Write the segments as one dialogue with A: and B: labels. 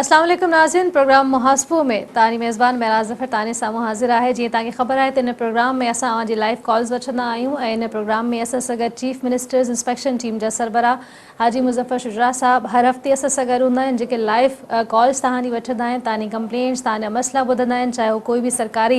A: اسلام عليڪم ناظرين پروگرام محاسبو ۾ تاني ميزبان معراج ظفر تاني سامهون حاضر آهي جيئن توهان کي خبر آهي ته ان پروگرام ۾ اسان اوهان جي لائيو ڪالز وٺندا آهيون ۽ ان پروگرام ۾ اسان سان گڏ چيف منسٽرز انسپيڪشن ٽيم جا سربراهه حاجي مظفر شجاع صاحب هر هفتي اسان سان گڏ هوندا آهن جيڪي لائيو ڪالز توهان جي وٺندا آهن توهان جي ڪمپلينٽس توهان جا مسئلا ٻڌندا آهن چاهي هو ڪوئي به سرڪاري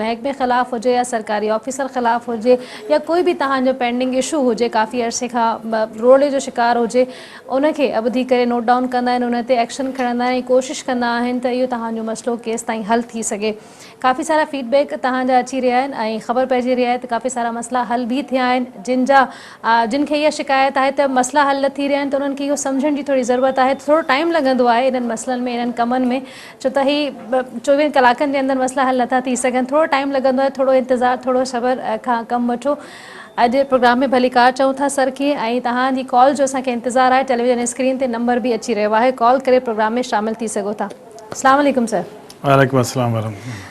A: محڪمي خلاف هجي يا سرڪاري آفيسر خلاف هجي يا ڪوئي به توهان جو پينڊنگ اشو هجي ڪافي عرصي کان روڙي جو شڪار هجي ان کي ٻڌي ڪري نوٽ ڊائون ڪندا آهن ان تي ايڪشن کڻندا آهن ۽ ڪوشش ڪندا آهن ته اهو توهان جو مسئلو ڪيستائين حل ٿي سگهي. ڪافي سارا فيڊ بيڪ توهان جا اچي رهيا آهن ۽ خبر پئجي رهي آهي ته ڪافي سارا مسئلا حل به ٿيا آهن جن جا جن کي اها شڪايت آهي ته مسئلا حل نه ٿي رهيا آهن ته انهن کي اهو سمجهڻ جي ٿوري ضرورت آهي ته ٿورو ٽائيم لڳندو آهي انهن مسئلن ۾ انهن ڪمن ۾ ڇو ته هي چوويهن ڪلاڪن جي اندر مسئلا حل نٿا ٿي سگهن ٿورو ٽائيم لڳندو آهي ٿورو انتظار ٿورو صبر کان ڪم وٺو. اڄ پروگرام ۾ ڀليڪار چئون ٿا سر کي ۽ توهان جي ڪال جو اسان کي انتظار آهي ٽيليويزن اسڪرين تي نمبر به اچي رهيو آهي ڪال ڪري پروگرام ۾ شامل ٿي سگهو ٿا اسلام عليڪم سر.
B: وعليڪم السلام ورحمة الله.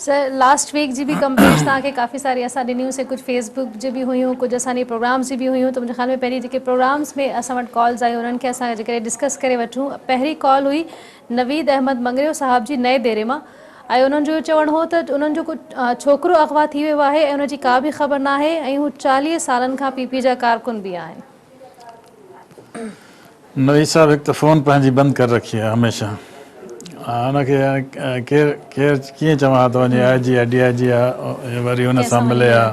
A: سر لاسٽ ويڪ جي به ڪمپلينٽس توهان کي ڪافي ساري اسان ڏنيون سي ڪجهه فيس بڪ جي به هيون ڪجهه اسان جي پروگرامس جي به هيون ته منهنجي خيال ۾ پهرين جيڪي پروگرامس ۾ اسان وٽ ڪالز آيون انهن کي اسان جيڪڏهن ڊسڪس ڪري وٺون پهرين ڪال هئي نويد احمد مڱريو صاحب جي نئين ديري مان ۽ انهن جو اهو چوڻ هو ته انهن جو ڪو ڇوڪرو اغوا ٿي ويو آهي ۽ ان جي ڪا به خبر ناهي ۽ هو 40 سالن کان پي پي جا ڪارڪن به آهن.
B: نويد صاحب هڪ ته فون پنهنجي بند ڪري رکي آهي هميشه ان کي ڪير ڪير ڪيئن چوان ها ته وڃي آء جي يا ڊي I جي يا وري ان سان ملي ها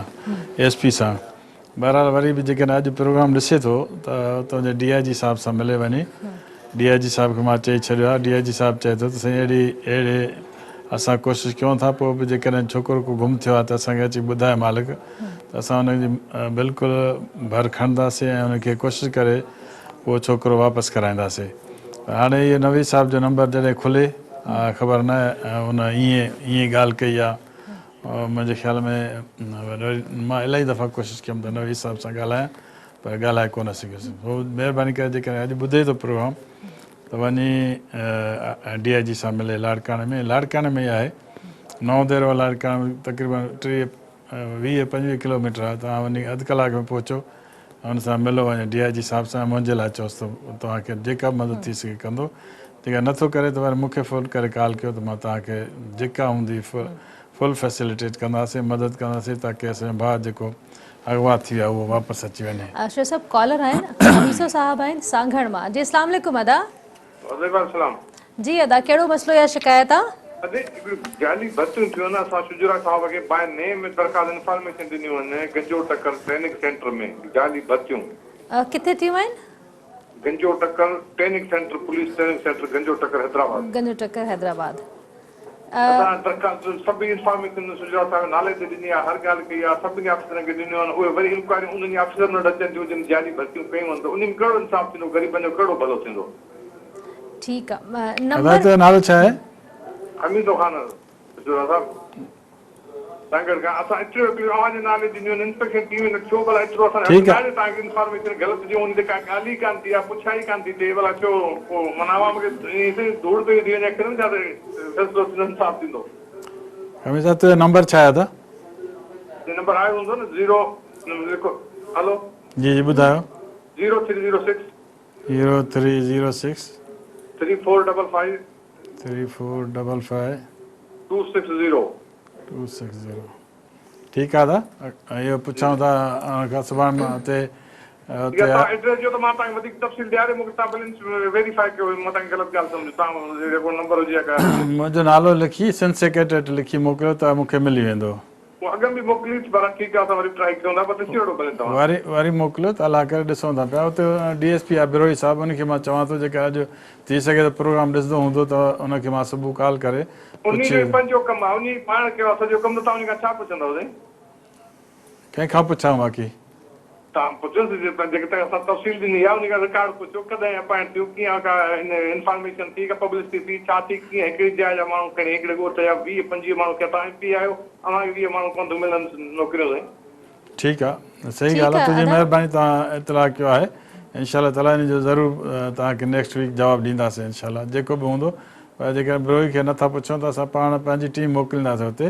B: ايس پي سان. بهرحال وري به جيڪڏهن اڄ پروگرام ڏسي ٿو ته اتان جي ڊي I جي صاحب سان ملي وڃي. ڊي I جي صاحب کي مان چئي ڇڏيو آهي. ڊي I جي صاحب چئي ٿو ته سائين اهڙي اهڙي اسان ڪوشش ڪيون ٿا پوء به جيڪڏهن ڇوڪرو ڪو گم ٿيو آهي ته اسان کي اچي ٻڌائي مالڪ ته اسان ان جي بلڪل ڀر کڻنداسين ۽ ان کي ڪوشش ڪري اهو ڇوڪرو واپس ڪرائينداسين. پر هاڻي اهو نويد صاحب جو نمبر جڏهن کلي خبر نه ان ائين ائين ڳالهه ڪئي آهي. منهنجي خيال ۾ مان الاهي دفعا ڪوشش ڪيم ته نويد صاحب سان ڳالهايان پر ڳالهائي ڪونه سگهيس. سو مهرباني ڪري جيڪڏهن اڄ ٻڌي ٿو پروگرام ته وڃي ڊي I جي سان ملي لاڙڪاڻي ۾ لاڙڪاڻي ۾ ئي آهي نئون ديرو لاڙڪاڻي ۾ تقريبن ٽيهه ويهه پنجويهه ڪلو ميٽر آهي توهان وڃي اڌ ڪلاڪ ۾ پهچو ان سان ملو وڃي ڊي I جي صاحب سان منهنجي لاء چئوس ته توهان کي جيڪا به مدد ٿي سگهي ڪندو جيڪا نٿو ڪري ته وري مون کي فون ڪري ڪال ڪيو ته مان توهان کي جيڪا هوندي فل فيسليٽيٽ ڪنداسين مدد ڪنداسين تاڪه اسان جو ڀاء جيڪو اغوا ٿي ويو آهي اهو واپس اچي وڃي.
A: شيخ صاحب ڪالر آهن خميسو صاحب آهن سانگهڙ مان جي اسلام عليڪم ادا.
C: وعليڪم السلام.
A: جي ادا ڪهڙو مسئلو يا شڪايت آ.
C: ادي هڪڙيون جعلي ڀرتيون ٿيون آهن اسان شجرا صاحب کي باء نيم درخواست انفارميشن ڏنيون آهن گنجو ٽڪر ٽريننگ سينٽر ۾ جعلي ڀرتيون.
A: ڪٿي ٿيون آهن؟
C: Ganjo Takkar training centre police training centre Ganjo Takkar Hyderabad.
A: Ganjo Takkar Hyderabad.
C: اسان درخواست سڀ انفارميشن شجرا صاحب نالي تي ڏني آهي هر ڳالهه ڪئي آهي سڀني آفيسرن کي ڏنيون آهن اهي وري انڪوائريون انهن ئي آفيسرن وٽ اچن ٿيون جن جعلي ڀرتيون ڪيون آهن ته انهي ۾ ڪهڙو انصاف ٿيندو غريبن جو ڪهڙو ڀلو ٿيندو.
A: ٺيڪ آ
B: ادا
A: نمبر.
B: تنهنجو نالو ڇا آهي؟
C: حميدو خان شجرا صاحب سانگهڙ کان اسان ايتريون اپيلون اوهان جي نالي ڏنيون آهن انسپيڪشن ٽيم نه ڇو ڀلا ايترو اسان
B: ٺيڪ آ.
C: نالي توهان کي انفارميشن غلط ڏيون ان تي ڪا ڳالهه ئي ڪانه ٿي آ پڇا ئي ڪانه ٿي ٿئي ڀلا ڇو پو معنيٰ عوام کي ائين سائين ڌوڙ پئي ٿي وڃي اکين ۾ ڇا ته فيصلو ٿيندو انصاف ٿيندو.
B: حميد صاحب تنهنجو نمبر ڇا آهي ادا؟
C: نمبر آيو هوندو نه زيرو لکو هلو.
B: جي جي ٻڌايو.
C: Zero three zero six.
B: Zero three zero six.
C: Three four double five.
B: Three four double five.
C: Two six zero.
B: Two six zero ٺيڪ آ ادا اهو پڇان ٿا ان کان سڀاڻي مان اتي
C: ٺيڪ آ توهان ايڊريس ڏيو ته مان توهان کي وڌيڪ تفصيل ڏياري مون کي توهان ڀلي ويريفائي ڪيو متان ڪا غلط ڳالهه سمجهو توهان جيڪو نمبر هجي يا ڪا
B: منهنجو نالو لکي سنڌ سيڪريٽريٽ لکي موڪليو ته مون کي ملي ويندو.
C: مون اڳم به موڪلي پر ٺيڪ آ اسان وري ٽرائي ڪيون ٿا پر ڏسي وٺو ڀلي توهان.
B: وري وري موڪليو ته الله ڪري ڏسون ٿا پيا اتي ڊي ايس پي آ بروهي صاحب ان کي مان چوان ٿو جيڪر اڄ ٿي سگهي ته پروگرام ڏسندو هوندو ته ان کي مان صبح ڪال ڪري
C: انهي
B: پڇي
C: جو ئي پنهنجو ڪم آ انهي پاڻ ڪيو آ سڄو ڪم ته توهان انهي کان ڇا پڇندؤ سائين.
B: ڪنهن کان پڇان باقي.
C: توهان پڇوس جيڪي تنهن اسان تفصيل ڏني آ انهي کان رڪارڊ پڇو ڪڏهن اپائنٽ ٿيو ڪيئن ڪا انفارميشن ٿي ڪا پبلسٽي ٿي ڇا ٿي ڪيئن هڪڙي جاء جا ماڻهو کڻي هڪڙي ڳوٺ جا ويهه پنجويهه ماڻهو ڪيا توهان ايم پي آهيو اوهان کي ويهه ماڻهو ڪونه ٿيون ملن نوڪريون سائين.
B: ٺيڪ آ صحيح ڳالهه آ تنهنجي مهرباني توهان اطلاع ڪيو آهي انشاء الله تعالي ان جو ضرور توهان کي نيڪسٽ ويڪ جواب ڏينداسين انشاء الله جيڪو به هوندو پر جيڪڏهن بروهي کي نٿا پڇون ته اسان پاڻ پنهنجي ٽيم موڪلينداسين اتي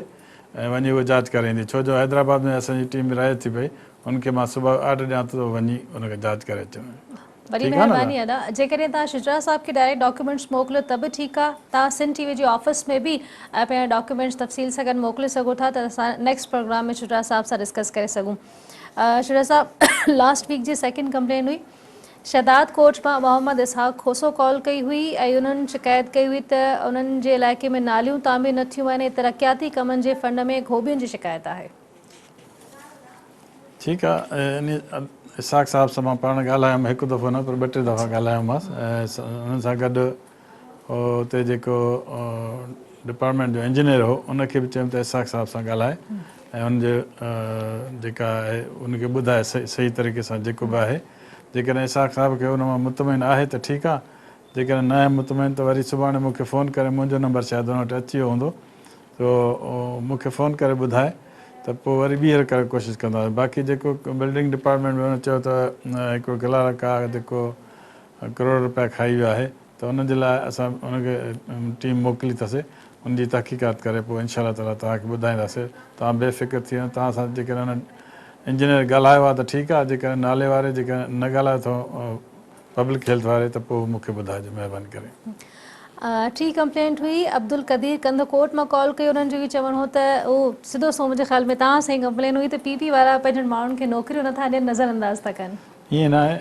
B: ۽ وڃي اهو جاچ ڪري ايندي ڇو جو حيدرآباد ۾ اسان جي ٽيم رهي ٿي پئي ان کي مان صبح آرڊر ڏيان ٿو ته وڃي ان کي جاچ ڪري اچن.
A: وڏي مهرباني ادا جيڪڏهن توهان شجرا صاحب کي ڊائريڪٽ ڊاڪيومينٽس موڪليو ته به ٺيڪ آ توهان سنڌ ٽي وي جي آفيس ۾ به پنهنجا ڊاڪيومينٽس تفصيل سان گڏ موڪلي سگهو ٿا ته اسان نيڪسٽ پروگرام ۾ شجرا صاحب سان ڊسڪس ڪري سگهون شجرا صاحب لاسٽ ويڪ جي سيڪنڊ ڪمپلين هئي شهداد ڪوٽ مان محمد اسحاق کوسو ڪال ڪئي هئي ۽ انهن شڪايت ڪئي هئي ته انهن جي علائقي ۾ ناليون تعمير نه ٿيون آهن ۽ ترقياتي ڪمن جي فنڊ ۾ گهوٻين جي شڪايت آهي.
B: ٺيڪ آ انهي اسحاق صاحب سان مان پاڻ ڳالهايم هڪ دفعو نه پر ٻه ٽي دفعا ڳالهايومانس ۽ انهن سان گڏ اتي جيڪو ڊپارٽمينٽ جو انجنيئر هو ان کي به چيم ته اسحاق صاحب سان ڳالهائي ۽ ان جي جيڪا آهي ان کي ٻڌائي صحيح طريقي سان جيڪو به آهي جيڪڏهن اسحاق صاحب کي ان مان مطمئن آهي ته ٺيڪ آ جيڪڏهن ناهي مطمئن ته وري سڀاڻي مون کي فون ڪري منهنجو نمبر شايد ان وٽ اچي ويو هوندو سو مون کي فون ڪري ٻڌائي ته پوء وري ٻيهر ڪري ڪوشش ڪنداسين باقي جيڪو بلڊنگ ڊپارٽمينٽ ۾ هن چيو ته هڪڙو ڪلارڪ آ جيڪو ڪروڙ رپيا کائي ويو آهي ته ان جي لاء اسان ان کي ٽيم موڪلي اٿسي ان جي تحقيقات ڪري پوء انشاء الله تعالي توهان کي ٻڌائينداسي توهان بي فڪر ٿي وڃو توهان سان جيڪڏهن ان انجنيئر ڳالهايو آ ته ٺيڪ آ جيڪڏهن نالي واري جيڪڏهن نه ڳالهايو اٿو پبلڪ هيلٿ واري ته پوء مون کي ٻڌائجو مهرباني ڪري.
A: ٽي ڪمپلينٽ هئي عبدالقدير ڪنڌڪوٽ مان ڪال ڪئي انهن جو اهو چوڻ هو ته اهو سڌو سنئون منهنجي خيال ۾ توهان سان ئي ڪمپلين هئي ته پي پي وارا پنهنجن ماڻهن کي نوڪريون نٿا ڏين نظر انداز ٿا ڪن.
B: ائين ناهي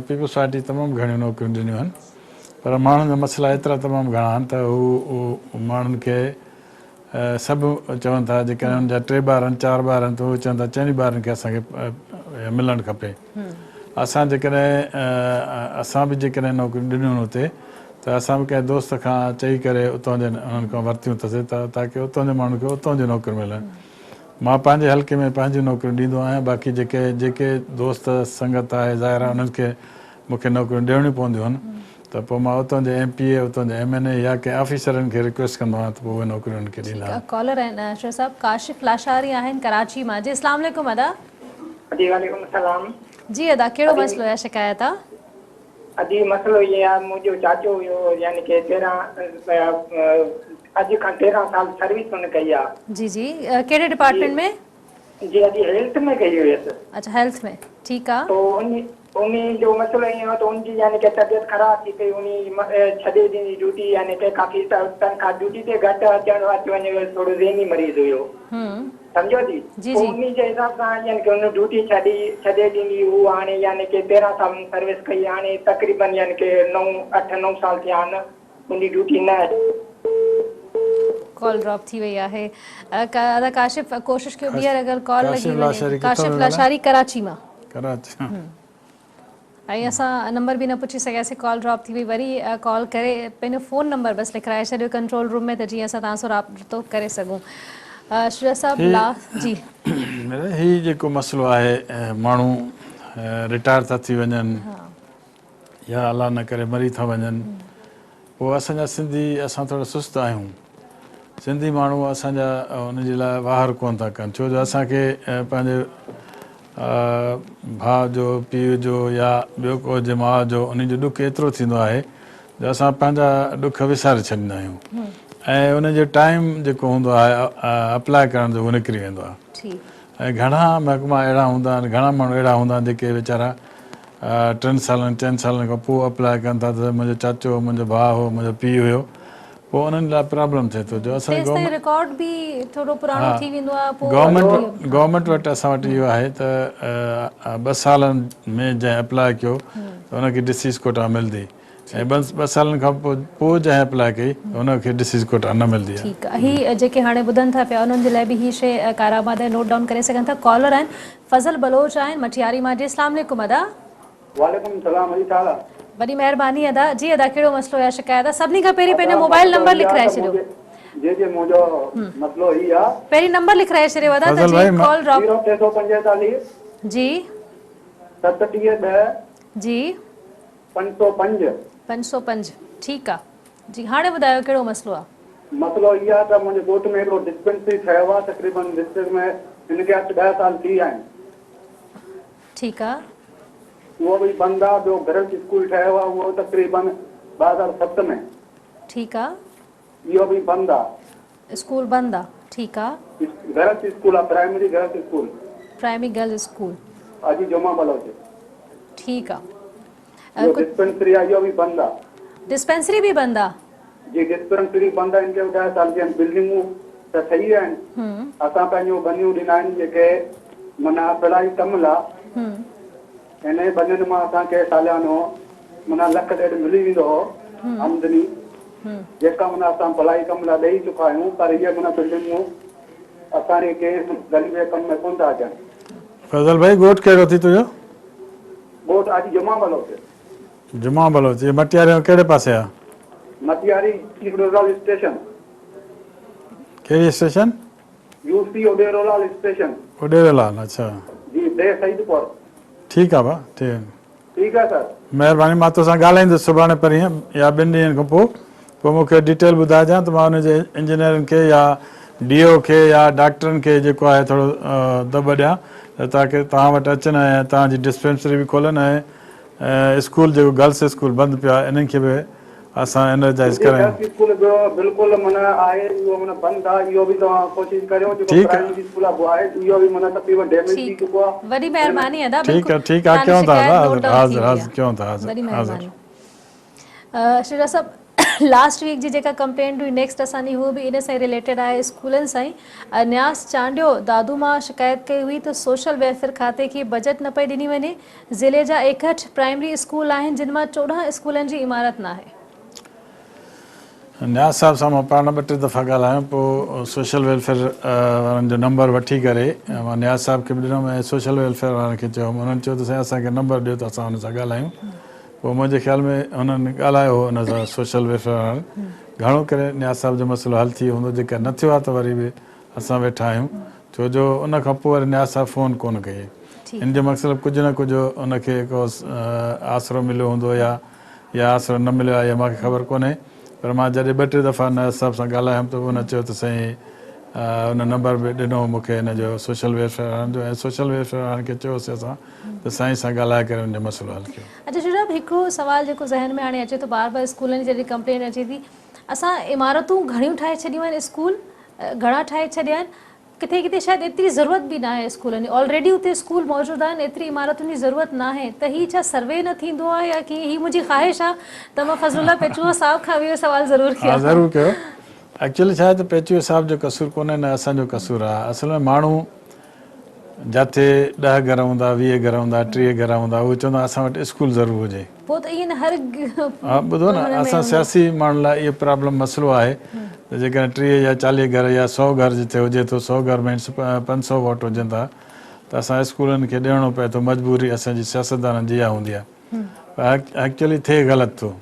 B: پيپلز پارٽي تمام گهڻيون نوڪريون ڏنيون آهن پر ماڻهن جا مسئلا ايترا تمام گهڻا آهن ته هو ماڻهن کي سڀ چون ٿا جيڪڏهن انهن جا ٽي ٻار آهن چار ٻار آهن ته هو چون ٿا چئني ٻارن کي اسان کي ملڻ کپي اسان جيڪڏهن اسان به جيڪڏهن نوڪريون ڏنيون آهن اتي ته اسان به ڪنهن دوست کان چئي ڪري اتان جي انهن کان ورتيون اٿسي ته تاڪه اتان جي ماڻهن کي اتان جون نوڪريون ملن مان پنهنجي حلقي ۾ پنهنجون نوڪريون ڏيندو آهيان باقي جيڪي جيڪي دوست سنگت آهي ظاهر آهي انهن کي مون کي نوڪريون ڏيڻيون پونديون آهن ته پوء مان اتان جي ايم پي اي اتان جي ايم اين اي يا ڪنهن آفيسرن کي رڪويسٽ ڪندو آهيان ته پوء اهي نوڪريون انهن کي ڏيندا آهن.
A: ڪالر آهن اشرف صاحب ڪاشف لاشاري آهن ڪراچي مان جي اسلام عليڪم ادا.
D: جي وعليڪم السلام.
A: جي ادا ڪهڙو مسئلو يا شڪايت آ.
D: ادي مسئلو ائين آ منهنجو چاچو هيو يعني ڪي 13 اڄ کان 13 سال سروس هن ڪئي آ.
A: جي جي ڪهڙي ڊپارٽمينٽ ۾.
D: جي ادي هيلٿ ۾ ڪئي هيس.
A: اڇا هيلٿ ۾ ٺيڪ آ.
D: تو انهي جو مسئلو ائين هو ته ان جي يعني ڪي طبيعت خراب ٿي پئي انهي ڇڏي ڏني ڊيوٽي يعني ڪي ڪافي تنخواه ڊيوٽي تي گهٽ اچڻ اچ وڃ هيس ٿورو ذهني مريض هيو سمجهو ٿي پوء انهي جي حساب سان يعني ڪي ان ڊيوٽي ڇڏي ڇڏي ڏني هو هاڻي يعني ڪي 13 سال سروس ڪئي هاڻي تقريبن يعني ڪي نو اٺ نو سال ٿيا آهن منهنجي ڊيوٽي نه آهي.
A: ڪال ڊراپ ٿي وئي آهي ادا ڪاشف ڪوشش ڪيو ٻيهر اگر ڪال لڳي وڃي ڪاشف لاشاري ڪراچي مان
B: ڪراچي
A: ۽ اسان نمبر به نه پڇي سگهياسي ڪال ڊراپ ٿي وئي وري ڪال ڪري پنهنجو فون نمبر بس لکرائي ڇڏيو ڪنٽرول روم ۾ ته جيئن اسان توهان سان رابطو ڪري سگهون شجاع صاحب لا جي
B: هي جيڪو مسئلو آهي ماڻهو رٽائر ٿا ٿي وڃن يا الله نه ڪري مري ٿا وڃن پوء اسان جا سنڌي اسان ٿورا سست آهيون سنڌي ماڻهو اسان جا ان جي لاء واهر ڪون ٿا ڪن ڇو جو اسان کي پنهنجي ڀاء جو پيء جو يا ٻيو ڪو هجي ماء جو ان جو ڏک ايترو ٿيندو آهي جو اسان پنهنجا ڏک وساري ڇڏيندا آهيون ۽ ان جو ٽائيم جيڪو هوندو آهي اپلاء ڪرڻ جو اهو نڪري ويندو آهي ۽ گهڻا محڪما اهڙا هوندا آهن گهڻا ماڻهو اهڙا هوندا آهن جيڪي ويچارا ٽن سالن چئن سالن کان پوء اپلاء ڪن ٿا ته منهنجو چاچو هو منهنجو ڀاء هو منهنجو پيء هيو پوء انهن لاء پرابلم ٿئي ٿو جو اسان
A: تيستائين رڪارڊ به ٿورو پراڻو ٿي ويندو آهي پوء
B: گورنمينٽ گورنمينٽ وٽ اسان وٽ اهو آهي ته ٻه سالن ۾ جنهن اپلاء ڪيو ته ان کي ڊسيز ڪوٽا ملندي ۽ ٻه سالن کان پوء جنهن اپلاء ڪئي ته ان کي ڊسيز ڪوٽا نه ملندي آهي.
A: ٺيڪ آهي هي جيڪي هاڻي ٻڌن ٿا پيا انهن جي لاء به هي شيء ڪارآمد آهي نوٽ ڊائون ڪري سگهن ٿا ڪالر آهن فضل بلوچ آهن مٽياري مان جي اسلام عليڪم ادا.
E: وعليڪم السلام علي ڇا حال آ.
A: وڏي مهرباني ادا جي ادا ڪهڙو مسئلو يا شڪايت آ سڀني کان پهرين پنهنجو موبائل نمبر لکرائي ڇڏيو.
E: جي جي منهنجو مسئلو هي آ.
A: پهرين نمبر لکرائي ڇڏيو ادا ته جي ڪال ڊراپ.
E: 0 345.
A: جي.
E: 37 10.
A: جي.
E: 505.
A: 505 ٺيڪ آ جي هاڻي ٻڌايو ڪهڙو مسئلو آ.
E: مسئلو هي آ ته منهنجي ڳوٺ ۾ هڪڙو ڊسپينسري ٺهيو آ تقريبن ڊسٽرڪٽ ۾ هن کي اٺ ڏهه سال ٿي ويا آهن.
A: ٺيڪ آ.
E: اهو به بند آ ٻيو گرلس اسڪول ٺهيو آ اهو تقريبن 2007 ۾.
A: ٺيڪ آ.
E: اهو به بند آ.
A: اسڪول بند آ ٺيڪ آ.
E: گرلس اسڪول آ primary girls school.
A: Primary girls school.
E: Haji Juma Baloch.
A: ٺيڪ آ.
E: اهو ڊسپينسري آ اهو به بند آ.
A: ڊسپينسري به بند آ.
E: جي ڊسپينسري بند آ ان کي به ڏهه سال ٿيا آهن بلڊنگون ته ٺهي ويا آهن اسان پنهنجون ٻنيون ڏنا آهن جيڪي معنيٰ پڙهائي ڪم لا انهي ٻنين مان اسان کي ساليانو معنيٰ لک ڏيڍ ملي ويندو هو آمدني جيڪا معنيٰ اسان ڀلائي ڪم لا ڏئي چڪا آهيون پر اهي معنيٰ بلڊنگون اسان جي ڪنهن غريب جي ڪم ۾ ڪونه ٿا اچن.
B: فضل ڀائي ڳوٺ ڪهڙو ٿي تنهنجو؟
E: ڳوٺ آجي جمعه بلوچ.
B: جمعه بلوچ اهي مٽياري ۾ ڪهڙي پاسي آ؟
E: مٽياري اڏيرولال اسٽيشن.
B: ڪهڙي اسٽيشن؟
E: يو سي اڏيرولال اسٽيشن.
B: اڏيرولال اڇا.
E: جي ديهه سعيد پور.
B: ٺيڪ آ ڀا ٺيڪ.
E: ٺيڪ آ سر.
B: مهرباني مان توسان ڳالهائيندس سڀاڻي پرينء يا ٻن ڏينهن کان پوء پوء مون کي ڊيٽيل ٻڌائجان ته مان ان جي انجنيئرن کي يا ڊي او کي يا ڊاڪٽرن کي جيڪو آهي ٿورو دٻ ڏيان ته تاڪه توهان وٽ اچن ۽ توهان جي ڊسپينسري به کولن ۽ اسڪول جيڪو گرلس اسڪول بند پيو آهي انهن کي به اسان انرجائز
E: جي
B: ڪرايون.
E: گرلس اسڪول به بلڪل معنيٰ آهي اهو معنيٰ بند آهي اهو به توهان ڪوشش ڪريو جيڪو
B: ٺيڪ
E: پرائمري اسڪول آهي آهي اهو به معنيٰ تقريبن ڊيميج ٿي
A: ٺيڪ
E: چڪو آهي
A: وڏي مهرباني ادا
B: ٺيڪ
A: بلڪل
B: آهي ٺيڪ آهي
A: توهان جي
B: ڪيون ٿا
A: شڪايت
B: ادا
A: نوٽ
B: حاضر
A: ڊائون ٿي
B: حاضر
A: وئي
B: حاضر
A: آهي
B: ڪيون ٿا حاضر
A: وڏي
B: حاضر.
A: مهرباني شجاع صاحب لاسٽ ويڪ جي جيڪا ڪمپلينٽ هئي نيڪسٽ اسان جي هو به ان سان ئي رليٽيڊ آهي اسڪولن سان ئي نياز چانڊيو دادو مان شڪايت ڪئي هئي ته سوشل ويلفيئر کاتي کي بجيٽ نه پئي ڏني وڃي ضلعي جا 61 پرائمري اسڪول آهن جن مان 14 اسڪولن جي عمارت ناهي.
B: نياز صاحب سان مان پاڻ ٻه ٽي دفعا ڳالهايم پوء سوشل ويلفيئر وارن جو نمبر وٺي ڪري مان نياز صاحب کي به ڏنم ۽ سوشل ويلفيئر وارن کي چيو هوم انهن چيو ته سائين اسان کي نمبر ڏيو ته اسان ان سان ڳالهايون پوء منهنجي خيال ۾ هنن ڳالهايو هو ان سان سوشل ويلفيئر وارن گهڻو ڪري نياز صاحب جو مسئلو حل ٿي ويو هوندو جيڪر نه ٿيو آهي ته وري به اسان ويٺا آهيون ڇو جو ان کان پوء وري نياز صاحب فون ڪونه ڪئي ان جو مقصد ڪجهه نه ڪجهه ان کي ڪو آسرو مليو هوندو يا يا آسرو نه مليو آهي اها مان کي خبر ڪونهي پر مان جڏهن ٻه ٽي دفعا نياز صاحب سان ڳالهايم ته ان چيو ته سائين ان نمبر به ڏنو هو مون کي ان جو سوشل ويلفيئر وارن جو ۽ سوشل ويلفيئر وارن کي چيوسين اسان ته سائين سان ڳالهائي ڪري ان جو مسئلو حل ڪيو.
A: اچا شجاع هڪڙو سوال جيڪو ذهن ۾ هاڻي اچي ٿو بار بار اسڪولن جي جڏهن ڪمپلين اچي ٿي اسان عمارتون گهڻيون ٺاهي ڇڏيون آهن اسڪول گهڻا ٺاهي ڇڏيا آهن ڪٿي ڪٿي شايد ايتري ضرورت به ناهي اسڪولن جي آلريڊي اتي اسڪول موجود آهن ايتري عمارتن جي ضرورت ناهي ته هي ڇا سروي نه ٿيندو آهي يا ڪيئن هي منهنجي خواهش آهي ته مان فضل الله پيچوهو صاحب کان به اهو سوال ضرور
B: ها
A: ڪيان.
B: ضرور ڪيو ايڪچولي ڇا آهي ته پيچوهي صاحب جو قصور ڪونهي نه اسان جو قصور آهي اصل ۾ ماڻهو جاٿي ڏهه گهر هوندا، 20 گهر هوندا، 30 گهر هوندا، اهي چوندا اسان وٽ اسڪول ضرور هجي.
A: پوء ته ائين نه هر
B: ها ٻڌو نه اسان سياسي ماڻهن لاء اهو پرابلم مسئلو آهي ته جيڪڏهن 30 يا 40 گهر يا سئو گهر جتي هجي ٿو سئو گهر ۾ 500 ووٽ هجن ٿا ته اسان اسڪولن کي ڏيڻو پئي ٿو مجبوري اسان جي سياستدانن جي اها هوندي آهي. پر ايڪچولي ٿئي غلط ٿو.